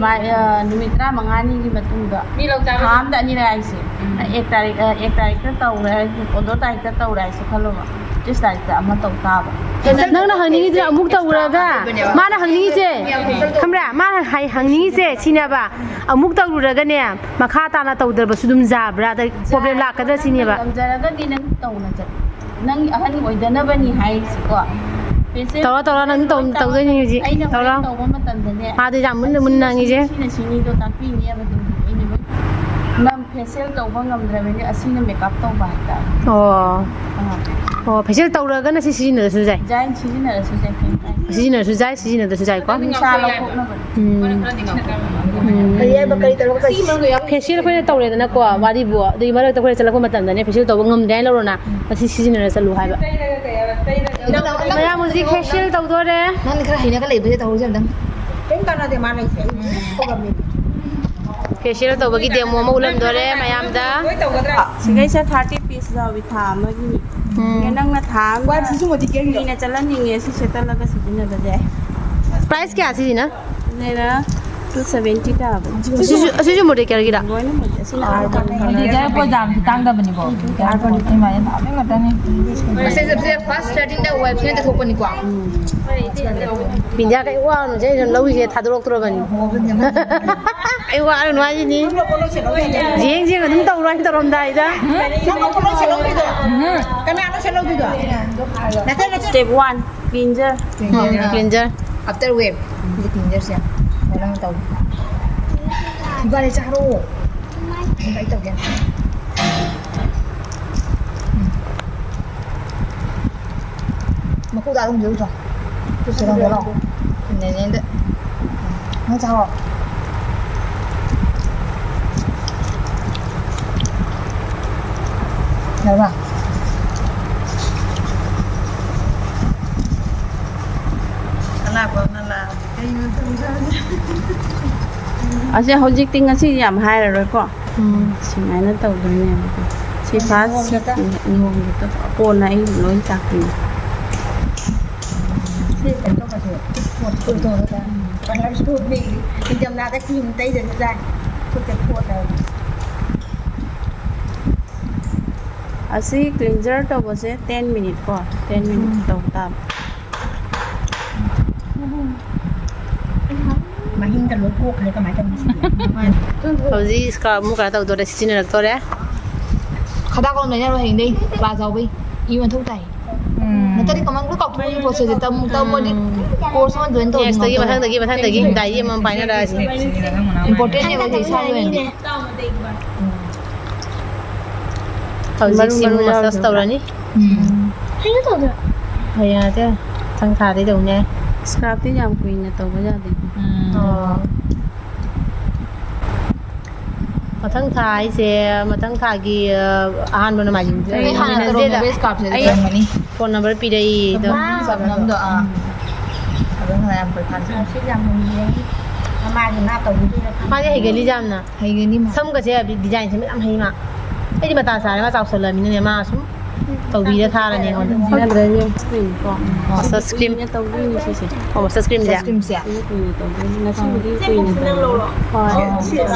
ꯃꯥꯏ, ꯑ, ꯅꯨꯃꯤꯠ ꯇꯔꯥꯃꯉꯥꯅꯤꯒꯤ ꯃꯇꯨꯡꯗ, ꯊꯥ ꯑꯝꯗ ꯑꯅꯤꯔꯛ ꯍꯥꯏꯁꯦ꯫ ꯑꯦꯛ ꯇꯥꯔꯤꯛ, ꯑ, ꯑꯦꯛ ꯇꯥꯔꯤꯛꯇ ꯇꯧꯔꯦ ꯍꯥꯏꯁꯦ, ꯄꯣꯟꯗ꯭ꯔꯣ ꯇꯥꯔꯤꯛꯇ ꯇꯧꯔꯦ ꯍꯥꯏꯁꯦ ꯈꯜꯂꯣꯕ, ꯇꯤꯁ ꯇꯥꯔꯤꯛꯇ ꯑꯃ ꯇꯧ ꯇꯥꯕ꯫ ꯅꯪꯅ ꯍꯪꯅꯤꯡꯉꯤꯗꯨꯅ ꯑꯃꯨꯛ ꯇꯧꯔꯒ, ꯃꯥꯅ ꯍꯪꯅꯤꯡꯉꯤꯁꯦ, ꯈꯪꯕ꯭ꯔꯥ? ꯃꯥꯅ ꯍꯥꯏ-, ꯍꯪꯅꯤꯡꯉꯤꯁꯦ ꯁꯤꯅꯦꯕ, ꯑꯃꯨꯛ ꯇꯧꯔꯨꯔꯒꯅꯦ, ꯃꯈꯥ ꯇꯥꯅ ꯇꯧꯗ꯭ꯔꯕꯁꯨ ꯑꯗꯨꯝ ꯌꯥꯕ꯭ꯔꯥ? ꯑꯗ problem ꯂꯥꯛꯀꯗ꯭ꯔꯥ ꯁꯤꯅꯦꯕ꯫ ꯉꯝꯖꯔꯒꯗꯤ ꯅꯪ ꯇꯧꯅ ꯆꯠꯂꯨ꯫ ꯅꯪ ꯑꯍꯟ ꯑꯣꯏꯗꯅꯕꯅꯤ ꯍꯥꯏꯔꯤꯁꯤꯀꯣ꯫ Facial ꯇꯧꯔꯣ, ꯇꯧꯔꯣ, ꯅꯪ ꯇꯧ-, ꯇꯧꯗꯣꯏꯅꯤ ꯍꯧꯖꯤꯛ꯫ ꯑꯩꯅ ꯍꯣꯔꯦꯟ ꯇꯧꯔꯣ꯫ ꯇꯧꯕ ꯃꯇꯝꯗꯅꯦ, ꯃꯥꯗꯤ ꯌꯥꯝ ꯃꯨꯟꯅ ꯃꯨꯟꯅ ꯉꯥꯡꯉꯤꯁꯦ꯫ ꯁꯤꯅ ꯁꯤꯅꯤꯗꯣ ꯇꯥꯛꯄꯤꯅꯦꯕ ꯑꯗꯨꯝ ꯑꯩꯅ ꯂꯣꯏ꯫ ꯅꯪ facial ꯇꯧꯕ ꯉꯝꯗ꯭ꯔꯕꯅꯤꯅ ꯑꯁꯤꯅ makeup ꯇꯧꯕ ꯍꯥꯏꯇꯥꯔꯦ꯫ ꯑꯣ꯫ ꯑꯥ꯫ ꯑꯣ, facial ꯇꯧꯔꯒꯅ ꯁꯤ ꯁꯤꯖꯤꯟꯅꯔꯁꯨ ꯌꯥꯏ꯫ Design ꯁꯤꯖꯤꯟꯅꯔꯁꯨ ꯌꯥꯏ, ꯀꯩꯝ ꯀꯥꯏꯗꯦ꯫ ꯁꯤꯖꯤꯟꯅꯔꯁꯨ ꯌꯥꯏ, ꯁꯤꯖꯤꯟꯅꯗ꯭ꯔꯁꯨ ꯌꯥꯏꯀꯣ꯫ ꯅꯨꯡꯁꯥ ꯂꯧꯊꯣꯛꯅꯕꯅꯤ꯫ ꯎꯝ꯫ ꯎꯝ꯫ ꯀꯔꯤ ꯍꯥꯏꯕ? ꯀꯔꯤ ꯇꯧꯔꯒ ꯀꯔꯤ? Facial ꯑꯩꯈꯣꯏꯅ ꯇꯧꯔꯦꯗꯅꯀꯣ, ꯋꯥꯔꯤꯕꯨ, ꯑꯗꯨꯒꯤ ꯃꯔꯛꯇ ꯑꯩꯈꯣꯏꯅ ꯆꯠꯂꯛꯄ ꯃꯇꯝꯗꯅꯦ, facial ꯇꯧꯕ ꯉꯝꯗꯦ ꯍꯥꯏꯅ ꯂꯧꯔꯣꯅ, ꯃꯁꯤ ꯁꯤꯖꯤꯟꯅꯔ ꯆꯠꯂꯨ ꯍꯥꯏꯕ꯫ ꯃꯌꯥꯝ ꯍꯧꯖꯤꯛ facial ꯇꯧꯗꯣꯔꯦ꯫ ꯅꯪꯗꯤ ꯈꯔ ꯍꯩꯅꯒ ꯂꯩꯕꯁꯦ ꯇꯧꯍꯧꯁꯦ ꯑꯝꯇꯪ꯫ ꯀꯩꯝ ꯀꯥꯟꯅꯗꯦ ꯃꯥ ꯂꯩꯁꯦ꯫ ꯑꯩ ꯊꯣꯛꯑꯕꯅꯤ꯫ ꯐꯦꯁꯤꯌꯦꯜ ꯇꯧꯕꯒꯤ ꯗꯦꯃꯣ ꯑꯃ ꯎꯠꯂꯝꯗꯣꯔꯦ ꯃꯌꯥꯝꯗ꯫ ꯁꯤꯈꯩꯁꯦ ꯊꯥꯔꯇꯤ ꯄꯤꯁ ꯌꯥꯎꯏ ꯊꯥ ꯑꯃꯒꯤ꯫ ꯅꯪꯅ ꯊꯥ ꯑꯃ ꯀꯨꯏꯅ ꯆꯠꯍꯟꯅꯤꯡꯉꯦ ꯁꯤ ꯁꯦꯠꯇꯠꯂꯒ ꯁꯤꯖꯤꯟꯅꯕꯁꯦ꯫ ꯄ꯭ꯔꯥꯏꯁ ꯀꯌꯥ ꯁꯤꯁꯤꯅ? ꯁꯤꯅ ꯇꯨ ꯁꯦꯚꯦꯟꯇꯤ ꯇꯥꯕꯅꯤ꯫ ꯁꯤꯁꯨ ꯑꯁꯤꯁꯨ ꯃꯣꯗꯦꯀꯔꯒꯤꯔ? ꯂꯣꯏꯅꯃꯛ ꯑꯁꯤꯅ ꯑꯥꯔꯕꯟ ꯗꯤꯖꯥꯏꯟ ꯄꯣꯠ ꯌꯥꯝꯁꯨ ꯇꯥꯡꯗꯕꯅꯤꯀꯣ꯫ ꯏꯃꯥꯏ ꯉꯥꯛꯇꯅꯤ꯫ ꯃꯁꯦ ꯐꯥꯔꯁ ꯁ꯭ꯇꯥꯔꯇꯤꯡꯗ ꯋꯦꯕꯁꯤꯅ ꯊꯣꯛꯄꯅꯤꯀꯣ꯫ ꯕꯤꯟꯗꯤꯌꯥ ꯀꯩ ꯋꯥꯅꯣꯁꯦ ꯑꯩꯅ ꯂꯧꯔꯤꯁꯦ ꯊꯥꯗꯣꯔꯛꯇ꯭ꯔꯕꯅꯤ꯫ ꯑꯩ ꯋꯥꯔꯅꯨ ꯍꯥꯏꯁꯤꯅꯤ꯫ ꯌꯦꯡ ꯌꯦꯡ ꯑꯗꯨꯝ ꯇꯧꯔꯣ ꯍꯥꯏꯅ ꯇꯧꯔꯝꯗꯥꯏꯗ꯫ ꯀꯅꯥꯅꯣ ꯁꯦꯠꯍꯧꯗꯣꯏꯗꯣ? Step one cleanser. Cleanser. After ꯋꯦꯕ꯫ ꯁꯤꯗꯤ ꯀ꯭ꯂꯤꯟꯖꯔꯁꯦ꯫ ꯅꯪ ꯇꯧ꯫ ꯒꯥꯔꯤ ꯆꯥꯔꯣ꯫ ꯑꯩ ꯇꯧꯒꯦ꯫ ꯃꯀꯨꯗ ꯑꯗꯨꯝ ꯌꯧꯗ꯭ꯔꯣ? ꯇꯨꯁꯨ ꯂꯧꯔꯣ꯫ ꯅꯦꯅꯦꯗ꯫ ꯅꯪ ꯆꯥꯔꯣ꯫ ꯌꯥꯔꯕ? ꯑꯂꯥꯛꯄ ꯑꯃꯅ ꯂꯥꯛꯑꯗꯤ ꯀꯩꯅꯣ ꯇꯧꯖꯥꯠꯅꯤ꯫ ꯑꯁꯤ ꯍꯧꯖꯤꯛꯇꯤ ꯉꯁꯤ ꯌꯥꯝ ꯍꯥꯏꯔꯔꯣꯏꯀꯣ꯫ ꯁꯨꯃꯥꯏꯅ ꯇꯧꯗꯣꯏꯅꯦꯕꯀꯣ꯫ ꯁꯤ ꯐꯥꯔꯁ ꯂꯨꯍꯣꯡꯕꯗ ꯀꯣꯟꯅ ꯑꯩ ꯂꯣꯏ ꯇꯥꯛꯄꯤꯒꯦ꯫ ꯁꯤ ꯀꯩꯅꯣ ꯇꯧꯕꯁꯦ꯫ ꯀꯂꯔ ꯁꯨꯠꯅꯤ꯫ ꯅꯤꯡꯊꯝꯊꯥꯗ ꯀ꯭ꯔꯤꯝ ꯇꯩꯗꯅ ꯆꯥꯏ꯫ ꯈꯨꯠꯁꯦ ꯊꯣꯠꯂꯦ꯫ ꯑꯁꯤ ꯀ꯭ꯂꯤꯟꯖꯔ ꯇꯧꯕꯁꯦ ꯇꯦꯟ ꯃꯤꯅꯤꯠ ꯀꯣ꯫ ꯇꯦꯟ ꯃꯤꯅꯤꯠ ꯇꯧ ꯇꯥꯕ꯫ ꯃꯍꯤꯡꯒ ꯂꯣꯏ ꯀꯣꯛꯈ꯭ꯔꯦ ꯀꯃꯥꯏꯅ ꯇꯧꯅꯤ ꯁꯤꯗꯤ? ꯍꯧꯖꯤꯛ ꯁ꯭ꯀꯥꯔꯞ ꯑꯃꯨꯛ ꯀꯩꯅꯣ ꯇꯧꯗꯣꯔꯦ, ꯁꯤꯖꯤꯟꯅꯔꯛꯇꯣꯔꯦ꯫ ꯈꯗꯥꯡ ꯀꯣꯟ ꯂꯩꯅꯔꯣ ꯍꯌꯦꯡꯗꯩ ꯀ꯭ꯂꯥꯁ ꯌꯥꯎꯕꯩ꯫ ꯏ ꯃꯊꯧ ꯇꯥꯏ꯫ ꯅꯠꯇ꯭ꯔꯗꯤ ꯀꯃꯥꯏꯅ ꯂꯣꯏ ꯀꯥꯎꯊꯣꯛꯏ ꯄꯣꯠꯁꯦ ꯇꯝ ꯇꯝꯃꯗꯤ ꯀꯣꯔꯁ ꯑꯃ ꯖꯣꯏꯟ ꯇꯧꯔꯗꯤ ꯅꯦꯛꯁꯇꯒꯤ ꯉꯥꯎꯊꯣꯛꯑꯦ꯫ ꯃꯊꯪꯗꯒꯤ ꯃꯊꯪꯗꯒꯤ ꯗꯥꯏꯔꯤ ꯑꯃꯃꯝ ꯄꯥꯏꯅꯔꯛꯑꯁꯤ꯫ ꯏꯝꯄꯣꯔꯇꯦꯟꯅꯦꯕ ꯁꯤ ꯏꯁꯥꯒꯤ ꯑꯣꯏꯅꯗꯤ꯫ ꯍꯧꯖꯤꯛ ꯁꯤꯃꯨꯛ ꯃꯁꯥꯁ ꯇꯧꯔꯅꯤ꯫ ꯎꯝ꯫ ꯍꯌꯦꯡ ꯅꯠꯇꯦ, ꯃꯊꯪ ꯊꯥꯗꯩ ꯇꯧꯅꯦ꯫ ꯁ꯭ꯀꯥꯔꯞꯇꯤ ꯌꯥꯝ ꯀꯨꯏꯅ ꯇꯧꯕ ꯌꯥꯗꯦ꯫ ꯎꯝ꯫ ꯑꯣ꯫ ꯃꯊꯪ ꯊꯥ ꯍꯥꯏꯁꯦ ꯃꯊꯪ ꯊꯥꯒꯤ ꯑ, ꯑꯍꯥꯟꯕ ꯅꯣꯡꯃꯥꯏꯖꯤꯡꯗ ꯑꯩ ꯍꯥꯟꯅ ꯋꯦꯅꯁꯗꯦꯗ꯫ ꯇꯧꯔꯝꯃꯦ ꯁ꯭ꯀꯥꯔꯞꯁꯦ ꯑꯩ ꯇꯧꯔꯝꯃꯅꯤ꯫ ꯐꯣꯟ ꯅꯝꯕꯔ ꯄꯤꯔꯛꯏꯗꯣ꯫ ꯆꯞꯅꯝꯗꯣ ꯑꯥ꯫ ꯑꯗꯨꯝ ꯍꯥꯟꯅ ꯌꯥꯝ ꯄꯩꯈꯥ ꯃꯥꯗꯤ ꯃꯥ ꯇꯧꯕꯤꯗꯣꯏꯔꯥ ꯈꯪꯗꯦ꯫ ꯃꯥꯗꯤ ꯍꯩꯒꯜꯂꯤ ꯌꯥꯝꯅ꯫ ꯍꯩꯒꯅꯤ ꯃꯥ꯫ ꯁꯝꯒꯁꯦ ꯍꯥꯏꯕꯗꯤ ꯗꯤꯖꯥꯏꯟꯁꯦ ꯃꯌꯥꯝ ꯍꯩ ꯃꯥ꯫ ꯑꯩꯗꯤ ꯃꯇꯥ ꯆꯥꯔꯦ, ꯃꯥ ꯆꯥꯎꯁꯜꯂꯃꯤꯅꯅꯦ, ꯃꯥ ꯁꯨꯝ ꯇꯧꯕꯤꯔ ꯊꯥꯔꯅꯤ ꯑꯩꯉꯣꯟꯗ꯫ ꯁꯤꯅꯗ꯭ꯔꯅꯦ ꯁ꯭ꯀ꯭ꯔꯤꯟ ꯀꯣ꯫ ꯑꯣ, sunscreen꯫ ꯀꯨꯏꯅ ꯇꯧꯗꯣꯏꯅꯦ ꯁꯤꯁꯦ꯫ ꯑꯣ, sunscreenꯁꯦ꯫ Sunscreenꯁꯦ꯫ ꯀꯨꯏꯅ ꯇꯧꯗꯣꯏꯅꯦ꯫ ꯉꯁꯤꯕꯨꯗꯤ ꯀꯨꯏꯅ ꯇꯧꯔꯣꯏ꯫ ꯍꯣꯏ꯫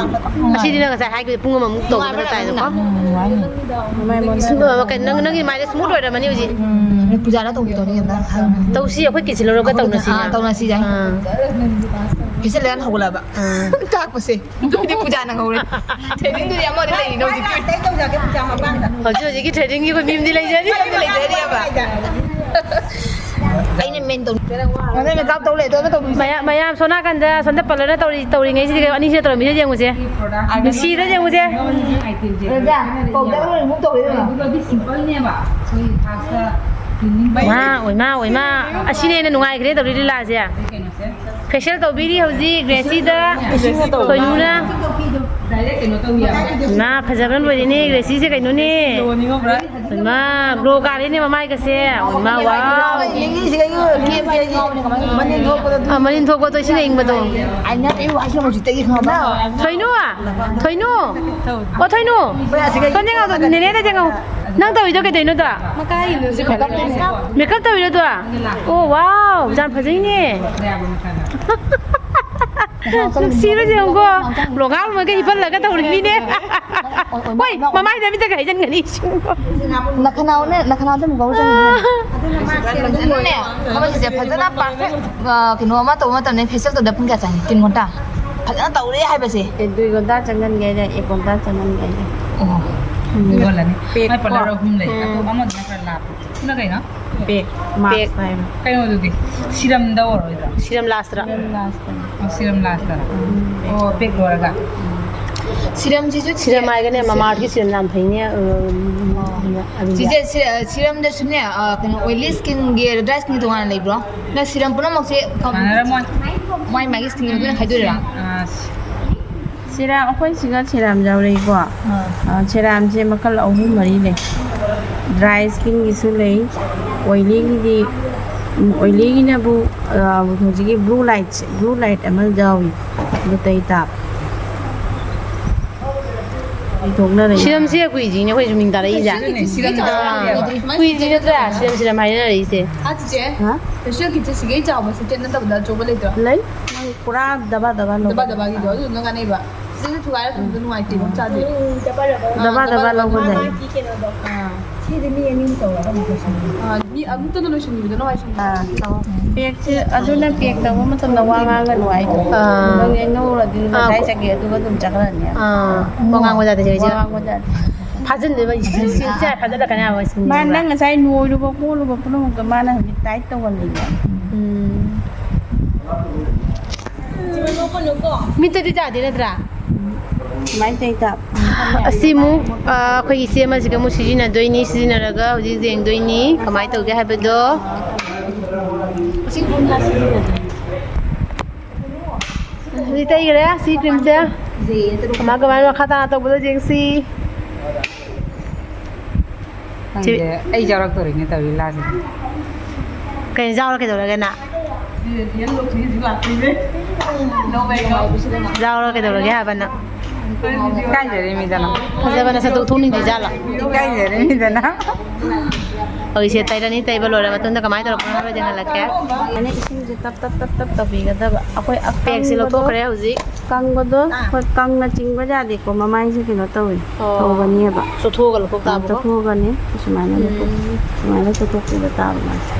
ꯉꯁꯤꯗꯤ ꯅꯪ ꯉꯁꯥꯏ ꯍꯥꯏꯈꯤꯕꯗꯣ ꯄꯨꯡ ꯑꯃꯃꯨꯛ ꯇꯧꯒꯗꯕ ꯇꯥꯏꯗꯀꯣ꯫ ꯅꯨꯡꯉꯥꯏꯅꯤ꯫ ꯁꯨꯝ, ꯀꯩꯅꯣ, ꯅꯪ, ꯅꯪꯒꯤ ꯃꯥꯏꯗ smooth ꯑꯣꯏꯔꯝꯃꯅꯤ ꯍꯧꯖꯤꯛ꯫ ꯎꯝ, ꯄꯨꯖꯥꯗ ꯇꯧꯕꯤꯗꯣ ꯍꯦꯟꯅ ꯍꯥꯏꯌꯨꯅꯦ꯫ ꯇꯧꯁꯤ, ꯑꯩꯈꯣꯏ ꯀꯤꯠꯁꯦ ꯂꯧꯔꯒ ꯑꯩꯈꯣꯏ ꯇꯧꯅꯁꯤ꯫ ꯑꯥ, ꯇꯧꯅꯁꯤ ꯌꯥꯏ꯫ ꯑꯥ꯫ ꯐꯦꯁꯤꯌꯦꯜ ꯍꯥꯟꯅ ꯍꯧꯒꯠꯂꯕ꯫ ꯑꯥ꯫ ꯇꯥꯛꯄꯁꯦ꯫ ꯑꯗꯨꯗꯤ ꯄꯨꯖꯥ ꯅꯪꯍꯧꯔꯦ꯫ Threadingꯗꯨꯗꯤ ꯑꯃꯗꯤ ꯂꯩꯔꯤ ꯍꯧꯖꯤꯛꯇꯤ꯫ ꯍꯧꯖꯤꯛ ꯍꯧꯖꯤꯛꯀꯤ threadingꯒꯤ ꯑꯩꯈꯣꯏ ꯃꯤꯝꯗꯤ ꯂꯩꯖꯔꯤ꯫ ꯃꯤꯝꯗꯤ ꯂꯩꯖꯔꯤꯑꯕ꯫ ꯑꯩꯅ ꯃꯦꯟ ꯇꯧ-, ꯃꯌꯥꯝ, ꯃꯌꯥꯝ ꯁꯣꯝ ꯅꯥꯀꯟꯗ, ꯁꯣꯝꯗ ꯄꯥꯔꯂꯔꯅ ꯇꯧꯔꯤ, ꯇꯧꯔꯤꯉꯩꯁꯤꯗ ꯑꯅꯤꯁꯤꯅ ꯇꯧꯔꯝꯃꯤꯁꯦ ꯌꯦꯡꯉꯨꯁꯦ꯫ ꯅꯨꯡꯁꯤꯗ ꯌꯦꯡꯉꯨꯁꯦ꯫ ꯃꯥ, ꯑꯣꯏꯃꯥ, ꯑꯣꯏꯃꯥ꯫ ꯑꯁꯤꯅ ꯍꯦꯟꯅ ꯅꯨꯡꯉꯥꯏꯈ꯭ꯔꯦ ꯇꯧꯔꯤ ꯂꯤꯂꯥꯁꯦ꯫ Facial ꯇꯧꯕꯤꯔꯤ ꯍꯧꯖꯤꯛ ꯒ꯭ꯔꯦꯁꯤꯗ꯫ ꯊꯣꯏꯅꯨꯅ꯫ ꯃꯥ ꯐꯖꯕꯅ ꯂꯣꯏꯔꯦꯅꯦ ꯒ꯭ꯔꯦꯁꯤꯁꯦ ꯀꯩꯅꯣꯅꯦ꯫ ꯃꯥ ꯒ꯭ꯂꯣ ꯀꯥꯔꯦꯅꯦ ꯃꯃꯥꯏꯒꯁꯦ꯫ ꯃꯥ ꯋꯥꯎ꯫ ꯑ, ꯃꯅꯤꯟ ꯊꯣꯛꯄꯗꯣ ꯏꯁꯤꯡ ꯑꯏꯪꯕꯗꯣ꯫ ꯊꯣꯏꯅꯨ꯫ ꯊꯣꯏꯅꯨ꯫ ꯑꯣ ꯊꯣꯏꯅꯨ꯫ ꯁꯣꯝꯗ ꯌꯦꯡꯉꯣ, ꯅꯦꯅꯦꯗ ꯌꯦꯡꯉꯣ꯫ ꯅꯪ ꯇꯧꯔꯤꯗꯣ ꯀꯩꯗꯧꯅꯣꯗꯣ? ꯃꯀꯥꯏ ꯏꯜꯂꯨꯁꯤ ꯃꯦꯀꯞ ꯇꯧꯔꯤꯅꯦ꯫ ꯃꯦꯀꯞ ꯇꯧꯔꯤꯔꯣ ꯑꯗꯣ? ꯑꯣ ꯋꯥꯎ, ꯌꯥꯝ ꯐꯖꯩꯅꯦ꯫ ꯅꯨꯡꯁꯤꯕꯁꯦ ꯌꯦꯡꯉꯨꯀꯣ꯫ ꯂꯣꯡꯒꯥ ꯂꯣꯡꯉꯒ ꯍꯤꯞꯍꯜꯂꯒ ꯇꯧꯔꯤꯃꯤꯅꯦ꯫ ꯍꯣꯏ, ꯃꯃꯥꯏꯗ ꯃꯤꯠꯇꯒ ꯍꯩꯖꯤꯟꯒꯅꯤ꯫ ꯅꯈꯅꯥꯎꯅꯦ, ꯅꯈꯅꯥꯎꯗ ꯑꯃꯨꯛ ꯉꯥꯎꯔ ꯆꯪꯉꯤꯅꯦ꯫ ꯑꯗꯨꯅ ꯃꯥ ꯁꯦꯝꯕ ꯑꯗꯨꯅꯦ, ꯑꯃ ꯁꯤꯁꯦ ꯐꯖꯅ perfect, ꯑ, ꯀꯩꯅꯣ ꯑꯃ ꯇꯧꯕ ꯃꯇꯝꯗ facial ꯇꯧꯗ ꯄꯨꯡ ꯀꯌꯥ ꯆꯪꯉꯤ? ꯇꯤꯟ ꯉꯣꯟꯇꯥ? ꯐꯖꯅ ꯇꯧꯔꯦ ꯍꯥꯏꯕꯁꯦ꯫ ꯑꯦ, ꯗꯨꯏ ꯒꯣꯟꯗꯥ ꯆꯪꯍꯟꯒꯦ ꯍꯥꯏꯔꯦ, ꯑꯦꯛ ꯒꯣꯟꯗꯥ ꯆꯪꯍꯟꯒꯦ ꯍꯥꯏꯔꯦ꯫ ꯑꯣ꯫ ꯎꯝ꯫ ꯌꯣꯜꯂꯅꯤ꯫ ꯄꯦꯛ ꯃꯥꯏ ꯄꯥꯔꯂꯔ ꯀꯣ꯫ ꯑꯍꯨꯝ ꯂꯩ꯫ ꯎꯝ꯫ ꯑꯗꯣ ꯑꯃꯗꯨꯅ ꯈꯔ ꯂꯥꯞꯄꯦ꯫ ꯁꯤꯅ ꯀꯩꯅꯣ? ꯄꯦꯛ, ꯃꯥꯛꯁ ꯄꯦꯛ꯫ ꯍꯥꯏꯕ꯫ ꯀꯩꯅꯣꯗꯨꯗꯤ? ꯁꯤꯔꯝꯗ ꯑꯣꯏꯔꯣꯏꯗ꯭ꯔꯣ? ꯁꯤꯔꯝ ꯂꯥꯁꯇꯔꯥ? ꯁꯤꯔꯝ ꯂꯥꯁꯇꯅꯤ꯫ ꯑꯣ, ꯁꯤꯔꯝ ꯂꯥꯁꯇꯔꯥ? ꯎꯝ꯫ ꯑꯣ, ꯄꯦꯛ ꯂꯣꯏꯔꯒ? ꯁꯤꯔꯝꯁꯤꯁꯨ ꯁꯤꯔꯝ ꯍꯥꯏꯒꯅꯦ, ꯃꯃꯥꯔꯠꯀꯤ ꯁꯤꯔꯝ ꯌꯥꯝ ꯐꯩꯅꯦ꯫ ꯎꯝ, ꯑꯣ꯫ ꯑꯗꯨꯗꯤ꯫ ꯆꯤꯆꯦ, ꯁꯤ-, ꯁꯤꯔꯝꯗꯁꯨꯅꯦ, ꯑ, ꯀꯩꯅꯣ, oily skinꯒꯤ, dry skinꯒꯤ ꯇꯣꯉꯥꯟꯅ ꯂꯩꯕ꯭ꯔꯣ? ꯅꯪ ꯁꯤꯔꯝ ꯄꯨꯝꯅꯃꯛꯁꯦ ꯀꯝ-, ꯃꯥꯟꯅꯔꯝꯃꯣꯏ꯫ ꯃꯥꯏ ꯃꯥꯒꯤ skin ꯑꯣꯏꯅ ꯈꯥꯏꯗꯣꯛꯏꯔꯥ? ꯑꯥ, ꯁꯤꯔꯝ, ꯑꯩꯈꯣꯏ ꯁꯤꯒ ꯁꯤꯔꯝ ꯌꯥꯎꯔꯛꯏꯀꯣ꯫ ꯑꯥ꯫ ꯑꯥ, ꯁꯤꯔꯝꯁꯦ ꯃꯈꯜ ꯑꯍꯨꯝ ꯃꯔꯤ ꯂꯩ꯫ Dry skinꯒꯤꯁꯨ ꯂꯩ, oilyꯒꯤꯗꯤ, ꯎꯝ, oilyꯒꯤꯅꯕꯨ ꯑ, ꯍꯧꯖꯤꯛꯀꯤ blue light ꯁꯦ, blue light ꯑꯃ ꯌꯥꯎꯏ꯫ ꯑꯗꯨ ꯇꯩ ꯇꯥꯕ꯫ ꯊꯣꯛꯅꯔꯦ꯫ ꯁꯤꯔꯝꯁꯦ ꯀꯨꯏꯗ꯭ꯔꯤꯅꯦ ꯑꯩꯈꯣꯏꯁꯨ ꯃꯤꯡ ꯇꯥꯔꯛꯏꯁꯦ꯫ ꯁꯤꯔꯝ ꯆꯥꯕ ꯑꯥ꯫ ꯌꯥꯕ꯫ ꯀꯨꯏꯗ꯭ꯔꯤ ꯅꯠꯇ꯭ꯔꯥ? Serum, serum ꯍꯥꯏꯅꯔꯛꯏꯁꯦ꯫ ꯑꯥ, ꯆꯤꯆꯦ꯫ ꯍꯥ? Facial kitꯁꯦ ꯁꯤꯒꯩ ꯆꯥꯎꯕ ꯁꯦꯠ ꯅꯠꯇꯕꯗ ꯑꯆꯧꯕ ꯂꯩꯇ꯭ꯔꯣ? ꯂꯩ꯫ ꯅꯪ ꯄꯨꯔꯥ ꯗꯕꯥ ꯗꯕꯥ ꯂꯧ꯫ ꯗꯕꯥ ꯗꯕꯥꯒꯤꯗꯣ ꯑꯗꯨꯗꯨꯅ ꯀꯥꯟꯅꯩꯕ꯫ ꯁꯤꯗꯁꯨ ꯊꯨꯒꯥꯏꯔ ꯊꯝꯕꯗꯣ ꯅꯨꯡꯉꯥꯏꯇꯦꯕ ꯃꯆꯥꯁꯦ꯫ ꯗꯕꯥ ꯑꯥ, ꯗꯕꯥ ꯗꯕꯥ ꯂꯧꯕ ꯗꯕꯥ꯫ ꯂꯩ꯫ ꯑꯥ꯫ ꯁꯤꯗꯤ ꯃꯤ ꯑꯅꯤ ꯇꯧꯔꯒ ꯑꯃꯨꯛ ꯂꯣꯏꯁꯟꯕ꯫ ꯑꯥ, ꯃꯤ ꯑꯃꯨꯛꯇꯗ ꯂꯣꯏꯁꯟꯈꯤꯕꯗꯨꯅ ꯋꯥꯏ ꯁꯪꯉꯦ꯫ ꯑꯥ, ꯇꯧ꯫ Packꯁꯦ ꯑꯗꯨꯅ pack ꯇꯧꯕ ꯃꯇꯝꯗ ꯋꯥ ꯉꯥꯡꯒꯅꯨ ꯍꯥꯏꯗꯣ꯫ ꯑꯥ꯫ ꯅꯪ ꯍꯦꯛ ꯅꯧꯔꯗꯤ ꯑꯥ꯫ ꯉꯁꯥꯏ ꯆꯠꯀꯦ ꯑꯗꯨꯒ ꯑꯗꯨꯝ ꯆꯠꯈ꯭ꯔꯅꯤ꯫ ꯑꯥ꯫ ꯋꯥ ꯉꯥꯡꯕ ꯌꯥꯗꯦ ꯆꯦ꯫ ꯋꯥ ꯉꯥꯡꯕ ꯌꯥꯗꯦ꯫ ꯐꯥꯖꯤꯟꯗꯣꯏꯕ, ꯁꯤ, ꯁꯤ, ꯁꯤ ꯐꯥꯖꯤꯜꯂꯛꯀꯅꯤ ꯍꯥꯏꯕ ꯁꯤꯅꯦꯕ꯫ ꯃꯥ ꯅꯪ ꯉꯁꯥꯏ ꯅꯣꯏꯔꯨꯕ ꯈꯣꯠꯂꯨꯕ ꯄꯨꯝꯅꯃꯛꯇꯣ ꯃꯥꯅ ꯍꯧꯖꯤꯛ tight ꯇꯧꯍꯜꯂꯤꯕ꯫ ꯎꯝ꯫ ꯃꯤꯠꯇꯗꯤ ꯇꯥꯗꯦ ꯅꯠꯇ꯭ꯔꯥ? ꯁꯨꯃꯥꯏꯅ ꯇꯧꯔꯤ ꯇꯥꯕ꯫ ꯑꯁꯤ ꯑꯃꯨꯛ, ꯑ, ꯑꯩꯈꯣꯏꯒꯤ ꯏꯆꯦ ꯑꯃꯁꯤꯒ ꯑꯃꯨꯛ ꯁꯤꯖꯤꯟꯅꯗꯣꯏꯅꯤ, ꯁꯤꯖꯤꯟꯅꯔꯒ ꯍꯧꯖꯤꯛ ꯌꯦꯡꯗꯣꯏꯅꯤ ꯀꯃꯥꯏꯅ ꯇꯧꯒꯦ ꯍꯥꯏꯕꯗꯣ꯫ ꯍꯧꯖꯤꯛ ꯇꯩꯈ꯭ꯔꯦ ꯁꯤ creamꯁꯦ꯫ ꯀꯃꯥꯏ ꯀꯃꯥꯏꯅ ꯃꯈꯥ ꯇꯥꯅ ꯇꯧꯕꯗꯣ ꯌꯦꯡꯁꯤ꯫ ꯈꯪꯗꯦ, ꯑꯩ ꯌꯥꯎꯔꯛꯇꯣꯔꯤꯅꯦ ꯇꯧꯔꯤ ꯂꯥꯁꯦ꯫ ꯀꯩꯅꯣ ꯌꯥꯎꯔ ꯀꯩꯗꯧꯔꯒꯦ ꯅꯪ? ꯌꯥꯎꯔ ꯀꯩꯗꯧꯔꯒꯦ ꯍꯥꯏꯕ ꯅꯪ? ꯏꯀꯥꯏꯖꯔꯤꯃꯤꯗꯅ꯫ ꯐꯖꯕ ꯅꯁꯛꯇꯣ ꯎꯠꯊꯣꯛꯅꯤꯡꯗ꯭ꯔꯤ ꯖꯥꯠꯂꯣ? ꯏꯀꯥꯏꯖꯔꯤꯃꯤꯗꯅ꯫ ꯍꯧꯖꯤꯛꯁꯦ ꯇꯩꯔꯅꯤ, ꯇꯩꯕ ꯂꯣꯏꯔ ꯃꯇꯨꯡꯗ ꯀꯃꯥꯏꯅ ꯇꯧꯔꯛꯄꯅꯣ ꯍꯥꯏꯕ ꯌꯦꯡꯍꯜꯂꯛꯀꯦ꯫ ꯑꯗꯨꯃꯥꯏꯅ ꯏꯁꯤꯡꯁꯦ ꯇꯞ ꯇꯞ ꯇꯞ ꯇꯞ ꯇꯧꯕꯤꯒꯗꯕ꯫ ꯑꯩꯈꯣꯏ packꯁꯦ ꯑꯀꯪꯕꯗꯣ ꯂꯧꯊꯣꯛꯈ꯭ꯔꯦ ꯍꯧꯖꯤꯛ꯫ ꯀꯪꯕꯗꯣ ꯑꯥ꯫ ꯍꯣꯏ, ꯀꯪꯅ ꯆꯤꯡꯕ ꯌꯥꯗꯦꯀꯣ, ꯃꯃꯥꯏꯁꯦ ꯀꯩꯅꯣ ꯇꯧꯋꯤ, ꯑꯣ꯫ ꯇꯧꯒꯅꯦꯕ꯫ ꯆꯣꯠꯊꯣꯛꯑꯒ ꯂꯧꯊꯣꯛ ꯑꯥ, ꯇꯥꯕꯀꯣ꯫ ꯆꯣꯠꯊꯣꯛꯑꯒꯅꯤ, ꯁꯨꯃꯥꯏꯅ ꯂꯧꯊꯣꯛ-, ꯎꯝ꯫ ꯁꯨꯃꯥꯏꯅ ꯆꯣꯠꯊꯣꯛꯄꯤꯕ ꯇꯥꯕ ꯃꯥꯁꯦ꯫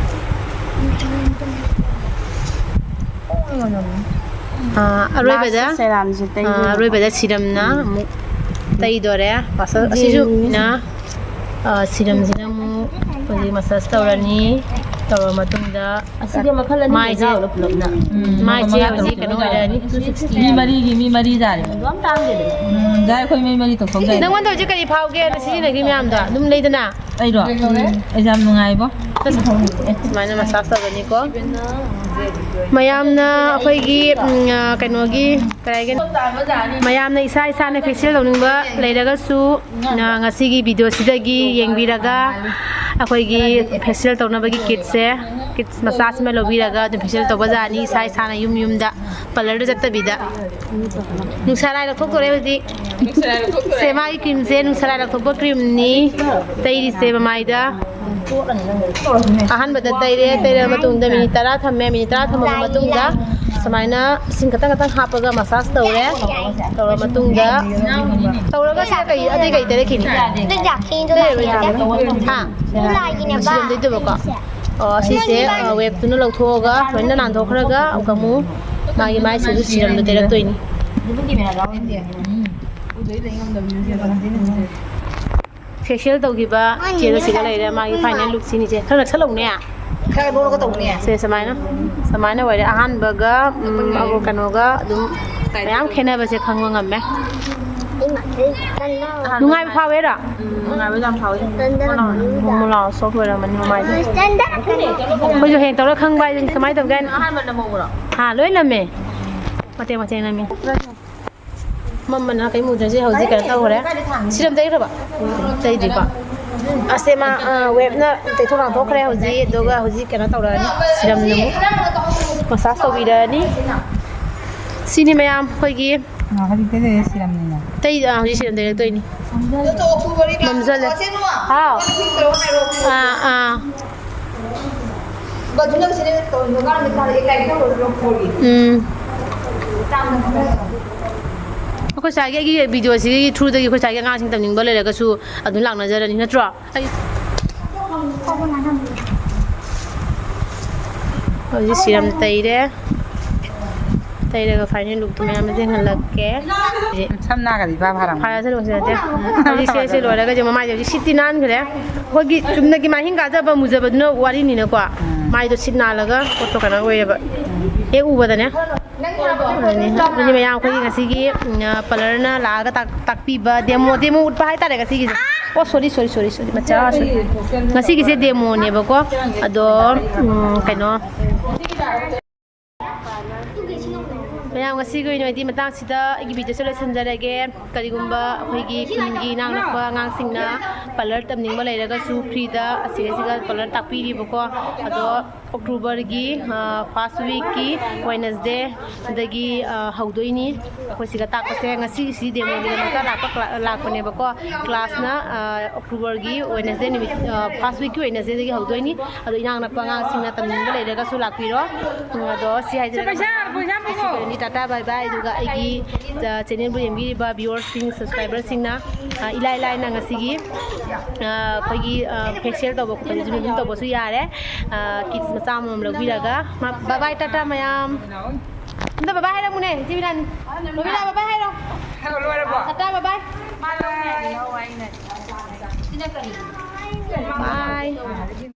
ꯑꯥ, ꯑꯔꯣꯏꯕꯗ, lastꯇ serumꯁꯦ ꯇꯩꯗꯣꯏꯅꯦꯀꯣ꯫ ꯑꯥ, ꯑꯔꯣꯏꯕꯗ serumꯅ ꯎꯝ꯫ ꯑꯃꯨꯛ ꯇꯩꯗꯣꯔꯦ꯫ Massage ꯑꯁꯤꯁꯨ ꯌꯦꯡꯉꯤꯅꯦ꯫ ꯅ, ꯑꯥ, serumꯁꯤꯅ ꯑꯃꯨꯛ ꯍꯧꯖꯤꯛ massage ꯇꯧꯔꯅꯤ꯫ ꯇꯧꯔꯕ ꯃꯇꯨꯡꯗ ꯑꯁꯤꯗꯤ ꯃꯈꯜ ꯑꯅꯤ ꯃꯥꯏꯁꯦ ꯂꯩꯖꯥꯠꯂꯣ ꯄꯨꯂꯞꯅ? ꯎꯝ, ꯃꯥꯏꯁꯦ ꯃꯉꯥ ꯍꯧꯖꯤꯛ ꯇꯔꯨꯛ ꯀꯩꯅꯣ ꯂꯩꯖꯥꯠꯂꯣ? ꯑꯣꯏꯔꯅꯤ꯫ ꯃꯤ ꯃꯔꯤꯒꯤ ꯃꯤ ꯃꯔꯤ ꯇꯥꯔꯦ꯫ ꯑꯗꯨ ꯌꯥꯝ ꯇꯥꯡꯗꯦꯗꯅ꯫ ꯎꯝ, ꯌꯥꯏ, ꯑꯩꯈꯣꯏ ꯃꯤ ꯃꯔꯤ ꯇꯧꯊꯣꯛ ꯌꯥꯏ꯫ ꯅꯪꯉꯣꯟꯗ ꯍꯧꯖꯤꯛ ꯀꯔꯤ ꯐꯥꯎꯒꯦ? ꯅ ꯁꯤꯖꯤꯟꯅꯈꯤꯕ ꯃꯌꯥꯝꯗꯣ ꯑꯗꯨꯝ ꯂꯩꯗꯅ? ꯑꯩꯔꯣ? ꯎꯝ꯫ ꯑꯩꯁꯦ ꯌꯥꯝ ꯅꯨꯡꯉꯥꯏꯕꯣ꯫ ꯁꯨꯃꯥꯏꯅ massage ꯇꯧꯒꯅꯤꯀꯣ꯫ ꯃꯌꯥꯝꯅ ꯑꯩꯈꯣꯏꯒꯤ, ꯎꯝ, ꯑ, ꯀꯩꯅꯣꯒꯤ, ꯀꯩ ꯍꯥꯏꯒꯅꯤ? ꯃꯌꯥꯝꯅ ꯏꯁꯥ ꯏꯁꯥꯅ facial ꯇꯧꯅꯤꯡꯕ ꯂꯩꯔꯒꯁꯨ, ꯑ, ꯉꯁꯤꯒꯤ videoꯁꯤꯗꯒꯤ ꯌꯦꯡꯕꯤꯔꯒ ꯑꯩꯈꯣꯏꯒꯤ facial ꯇꯧꯅꯕꯒꯤ kitꯁꯦ ꯃꯆꯥꯁꯤꯃ ꯂꯧꯕꯤꯔꯒ ꯑꯗꯨꯝ ꯐꯦꯁꯤꯌꯦꯜ ꯇꯧꯕ ꯌꯥꯅꯤ, ꯏꯁꯥ ꯏꯁꯥꯅ ꯌꯨꯝ ꯌꯨꯝꯗ, ꯄꯥꯔꯂꯔꯗ ꯆꯠꯇꯕꯤꯗ꯫ ꯅꯨꯡꯁꯥ ꯂꯥꯏ ꯂꯧꯊꯣꯛꯇꯣꯔꯦ ꯍꯧꯖꯤꯛ꯫ ꯁꯦ, ꯃꯥꯒꯤ ꯀ꯭ꯔꯤꯝꯁꯦ ꯅꯨꯡꯁꯥ ꯂꯥꯏ ꯂꯧꯊꯣꯛꯄ ꯀ꯭ꯔꯤꯝꯅꯤ ꯇꯩꯔꯤꯁꯦ ꯃꯃꯥꯏꯗ꯫ ꯑꯍꯥꯟꯕꯗ ꯇꯩꯔꯦ, ꯇꯩꯔꯕ ꯃꯇꯨꯡꯗ ꯃꯤꯅꯤꯠ ꯇꯔꯥ ꯊꯝꯃꯦ꯫ ꯃꯤꯅꯤꯠ ꯇꯔꯥ ꯊꯝꯃꯕ ꯃꯇꯨꯡꯗ ꯁꯨꯃꯥꯏꯅ ꯏꯁꯤꯡ ꯈꯇꯪ ꯈꯇꯪ ꯍꯥꯞꯄꯒ ꯃꯁꯥꯁ ꯇꯧꯔꯦ꯫ ꯇꯧꯔ ꯃꯇꯨꯡꯗ ꯇꯧꯔꯒ ꯁꯤꯗ ꯀꯩ, ꯑꯇꯩ ꯀꯩ ꯇꯩꯔꯛꯈꯤꯅꯤ? ꯇꯩꯔꯣꯏ, ꯇꯩꯔꯣꯏ꯫ ꯍꯥ? ꯁꯤꯔꯝꯗꯣꯏꯗꯨꯕꯀꯣ꯫ ꯑꯣ, ꯁꯤꯁꯦ, ꯑ, ꯋꯦꯞꯇꯨꯅ ꯂꯧꯊꯣꯛꯑꯒ ꯂꯣꯏꯅ ꯅꯥꯟꯊꯣꯛꯈ꯭ꯔꯒ ꯑꯃꯨꯛꯀ ꯑꯃꯨꯛ ꯃꯥꯒꯤ ꯃꯥꯏꯁꯤꯁꯨ ꯁꯤꯔꯝꯗꯣ ꯇꯩꯔꯛꯇꯣꯏꯅꯤ꯫ ꯐꯦꯁꯤꯌꯦꯜ ꯇꯧꯈꯤꯕ ꯆꯦꯗꯣ ꯁꯤꯗ ꯂꯩꯔꯦ꯫ ꯃꯥꯒꯤ ꯐꯥꯏꯅꯦꯜ ꯂꯨꯛꯁꯤꯅꯤ ꯆꯦ꯫ ꯈꯔ ꯅꯛꯁꯜꯂꯛꯎꯅꯦ꯫ ꯈꯔ ꯅꯣꯛꯂꯒ ꯇꯧꯅꯦ꯫ ꯁꯦ, ꯁꯨꯃꯥꯏꯅ, ꯁꯨꯃꯥꯏꯅ ꯑꯣꯏꯔꯦ꯫ ꯑꯍꯥꯟꯕꯒ, ꯎꯝ, ꯑꯃꯨꯛ ꯀꯩꯅꯣꯒ ꯑꯗꯨꯝ ꯃꯌꯥꯝ ꯈꯦꯠꯅꯕꯁꯦ ꯈꯪꯕ ꯉꯝꯃꯦ꯫ ꯅꯨꯡꯉꯥꯏꯕ ꯐꯥꯎꯋꯦꯔꯥ? ꯎꯝ, ꯅꯨꯡꯉꯥꯏꯕ ꯌꯥꯝ ꯐꯥꯎꯋꯦ꯫ ꯃꯣꯃꯣ ꯂꯥꯎ ꯁꯣꯐ ꯑꯣꯏꯔꯝꯃꯅꯤ ꯃꯃꯥꯏꯗꯣ꯫ ꯑꯩꯈꯣꯏꯁꯨ ꯍꯌꯦꯡ ꯇꯧꯔ ꯈꯪꯕ ꯍꯥꯏꯗꯨꯅꯤ꯫ ꯀꯃꯥꯏꯅ ꯇꯧꯒꯦ ꯍꯥꯏꯅꯣ? ꯑꯍꯥꯟꯕ ꯅꯝꯍꯧꯕ꯭ꯔꯣ? ꯍꯥ, ꯂꯣꯏ ꯅꯝꯃꯦ꯫ ꯃꯇꯦꯛ ꯃꯇꯦꯛ ꯅꯝꯃꯤ꯫ ꯃꯝꯃꯅ ꯀꯩꯝ ꯎꯗ꯭ꯔꯁꯦ꯫ ꯍꯧꯖꯤꯛ ꯀꯩꯅꯣ ꯇꯧꯈ꯭ꯔꯦ꯫ ꯁꯤꯔꯝ ꯇꯩꯈ꯭ꯔꯕ? ꯇꯩꯗ꯭ꯔꯤꯕ? ꯑꯁꯦ ꯃꯥ, ꯑ, ꯋꯦꯞꯅ ꯇꯩꯊꯣꯛ ꯅꯥꯟꯊꯣꯛꯈ꯭ꯔꯦ ꯍꯧꯖꯤꯛ꯫ ꯑꯗꯨꯒ ꯍꯧꯖꯤꯛ ꯀꯩꯅꯣ ꯇꯧꯔꯛꯑꯅꯤ꯫ ꯁꯤꯔꯝꯅ ꯑꯃꯨꯛ ꯃꯁꯥꯁ ꯇꯧꯕꯤꯔꯅꯤ꯫ ꯁꯤꯅꯤ ꯃꯌꯥꯝ ꯑꯩꯈꯣꯏꯒꯤ꯫ ꯑ, ꯍꯧꯖꯤꯛ ꯇꯩꯗꯣꯏꯁꯦ ꯁꯤꯔꯝꯅꯤꯅꯦ꯫ ꯇꯩ-, ꯑ, ꯍꯧꯖꯤꯛ ꯁꯤꯔꯝ ꯇꯩꯔꯛꯇꯣꯏꯅꯤ꯫ ꯃꯝꯖꯜꯂꯦ꯫ ꯍꯥꯎ꯫ ꯑꯥ, ꯑꯥ꯫ ꯎꯝ꯫ ꯑꯩꯈꯣꯏ ꯁ꯭ꯋꯥꯏꯒꯤ ꯑꯩꯒꯤ ꯚꯤꯗꯤꯑꯣꯁꯤꯒꯤ ꯊ꯭ꯔꯨꯗꯒꯤ ꯑꯩꯈꯣꯏ ꯁ꯭ꯋꯥꯏꯒꯤ ꯑꯉꯥꯡꯁꯤꯡ ꯇꯝꯅꯤꯡꯕ ꯂꯩꯔꯒꯁꯨ ꯑꯗꯨꯝ ꯂꯥꯛꯅꯖꯔꯅꯤ, ꯅꯠꯇ꯭ꯔꯣ? ꯑꯩ ꯍꯧꯖꯤꯛ ꯁꯤꯔꯝ ꯇꯩꯔꯦ꯫ ꯇꯩꯔꯒ ꯐꯥꯏꯅꯦꯜ ꯂꯨꯛꯇꯣ ꯃꯌꯥꯝ ꯑꯃ ꯌꯦꯡꯍꯜꯂꯛꯀꯦ꯫ ꯁꯝ ꯅꯥꯒꯗꯤ ꯏꯐꯥ ꯐꯥꯔꯝꯃꯣꯏ꯫ ꯐꯥꯔꯁꯅꯨ, ꯀꯩꯁꯨ ꯅꯠꯇꯦ꯫ ꯍꯧꯖꯤꯛ ꯁꯦ, ꯁꯦ ꯂꯣꯏꯔꯒꯁꯦ ꯃꯃꯥꯏꯁꯦ ꯍꯧꯖꯤꯛ ꯁꯤꯠꯇꯤ ꯅꯥꯟꯈ꯭ꯔꯦ꯫ ꯑꯩꯈꯣꯏꯒꯤ ꯆꯨꯝꯅꯒꯤ ꯃꯥꯏꯍꯤꯡ ꯀꯥꯖꯕ ꯃꯨꯖꯕꯗꯨꯅ ꯋꯥꯔꯤꯅꯤꯅꯀꯣ꯫ ꯎꯝ꯫ ꯃꯥꯏꯗꯣ ꯁꯤꯠ ꯅꯥꯜꯂꯒ ꯄꯣꯠꯇꯣ ꯀꯩꯅꯣ ꯑꯣꯏꯌꯦꯕ꯫ ꯍꯦꯛ ꯎꯕꯗꯅꯦ꯫ ꯑꯗꯨꯅꯤ, ꯑꯗꯨꯅꯤ ꯃꯌꯥꯝ ꯑꯩꯈꯣꯏꯒꯤ ꯉꯁꯤꯒꯤ, ꯎꯝ, ꯄꯥꯔꯂꯔꯅ ꯂꯥꯛꯑꯒ ꯇꯥꯛ-, ꯇꯥꯛꯄꯤꯕ ꯗꯦꯃꯣ, ꯗꯦꯃꯣ ꯎꯠꯄ ꯍꯥꯏꯇꯥꯔꯦ ꯉꯁꯤꯒꯤꯁꯦ꯫ ꯑꯣ, ꯁꯣꯔꯤ, ꯁꯣꯔꯤ, ꯁꯣꯔꯤ, ꯁꯣꯔꯤ, ꯃꯆꯥ ꯁꯣꯔꯤ꯫ ꯉꯁꯤꯒꯤꯁꯦ ꯗꯦꯃꯣꯅꯦꯕꯀꯣ꯫ ꯑꯗꯣ, ꯎꯝ, ꯀꯩꯅꯣ, ꯃꯌꯥꯝ, ꯉꯁꯤꯒꯤ ꯑꯣꯏꯅꯗꯤ ꯃꯇꯥꯡꯁꯤꯗ ꯑꯩꯒꯤ ꯚꯤꯗꯤꯑꯣꯁꯦ ꯂꯣꯏꯁꯤꯟꯖꯔꯒꯦ꯫ ꯀꯔꯤꯒꯨꯝꯕ ꯑꯩꯈꯣꯏꯒꯤ ꯈꯨꯟꯒꯤ ꯏꯅꯥꯎꯅꯛꯄ ꯑꯉꯥꯡꯁꯤꯡꯅ ꯄꯥꯔꯂꯔ ꯇꯝꯅꯤꯡꯕ ꯂꯩꯔꯒꯁꯨ ꯐ꯭ꯔꯤꯗ ꯑꯁꯤꯗꯩꯁꯤꯗ ꯄꯥꯔꯂꯔ ꯇꯥꯛꯄꯤꯔꯤꯕꯀꯣ꯫ ꯑꯗꯣ ꯑꯣꯛꯇꯣꯕꯔꯒꯤ ꯐꯥꯔꯁ ꯋꯤꯛꯀꯤ ꯋꯦꯅꯁꯗꯦ ꯑꯗꯒꯤ ꯍꯧꯗꯣꯏꯅꯤ꯫ ꯑꯩꯈꯣꯏ ꯁꯤꯒ ꯇꯥꯛꯄꯁꯦ ꯉꯁꯤꯁꯤ ꯗꯦꯃꯣꯒꯤꯗꯃꯛꯇ ꯂꯥꯛꯄ ꯀ꯭ꯂꯥ- ꯂꯥꯛꯄꯅꯦꯕꯀꯣ꯫ ꯀ꯭ꯂꯥꯁꯅ ꯑꯣꯛꯇꯣꯕꯔꯒꯤ ꯋꯦꯅꯁꯗꯦ ꯅꯨꯃꯤꯠ, ꯐꯥꯔꯁ ꯋꯤꯛꯀꯤ ꯋꯦꯅꯁꯗꯦꯗꯒꯤ ꯍꯧꯗꯣꯏꯅꯤ꯫ ꯑꯗꯣ ꯏꯅꯥꯛ ꯅꯛꯄ ꯑꯉꯥꯡꯁꯤꯡꯅ ꯇꯝꯅꯤꯡꯕ ꯂꯩꯔꯒꯁꯨ ꯂꯥꯛꯄꯤꯔꯣ꯫ ꯎꯝ, ꯑꯗꯣ ꯁꯤ ꯍꯥꯏꯖꯔꯒ ꯄꯩꯁꯥ, ꯄꯩꯁꯥ ꯄꯨꯊꯣꯛꯑꯣ꯫ ꯉꯁꯤꯒꯤ ꯑꯣꯏꯅꯗꯤ ꯇꯥꯇꯥ ꯕꯥꯏ ꯕꯥꯏ꯫ ꯑꯗꯨꯒ ꯑꯩꯒꯤ ꯆꯦꯅꯦꯜꯕꯨ ꯌꯦꯡꯕꯤꯔꯤꯕ ꯚꯤꯌꯨꯋꯔꯁꯤꯡ, ꯁꯕꯁꯀ꯭ꯔꯥꯏꯕꯔꯁꯤꯡꯅ ꯏꯂꯥꯏ ꯂꯥꯏꯅ ꯉꯁꯤꯒꯤ ꯑꯩꯈꯣꯏꯒꯤ ꯐꯦꯁꯤꯌꯦꯜ ꯇꯧꯕ ꯈꯣꯠꯄꯗꯁꯨ ꯑꯗꯨꯝ ꯇꯧꯕꯁꯨ ꯌꯥꯔꯦ꯫ ꯀꯤꯠꯁ ꯃꯆꯥ ꯑꯃꯃꯝ ꯂꯧꯕꯤꯔꯒ꯫ ꯕꯥꯏ ꯕꯥꯏ, ꯇꯥꯇꯥ ꯃꯌꯥꯝ꯫ ꯑꯝꯇ ꯕꯥꯏ ꯕꯥꯏ ꯍꯥꯏꯔꯝꯃꯨꯅꯦ, ꯏꯆꯦ ꯕꯤꯅꯥꯅꯤ꯫ ꯔꯣꯕꯤꯅꯥ, ꯕꯥꯏ ꯕꯥꯏ ꯍꯥꯏꯔꯣ꯫ ꯇꯥꯇꯥ ꯕꯥꯏ ꯕꯥꯏ꯫ ꯕꯥꯏ꯫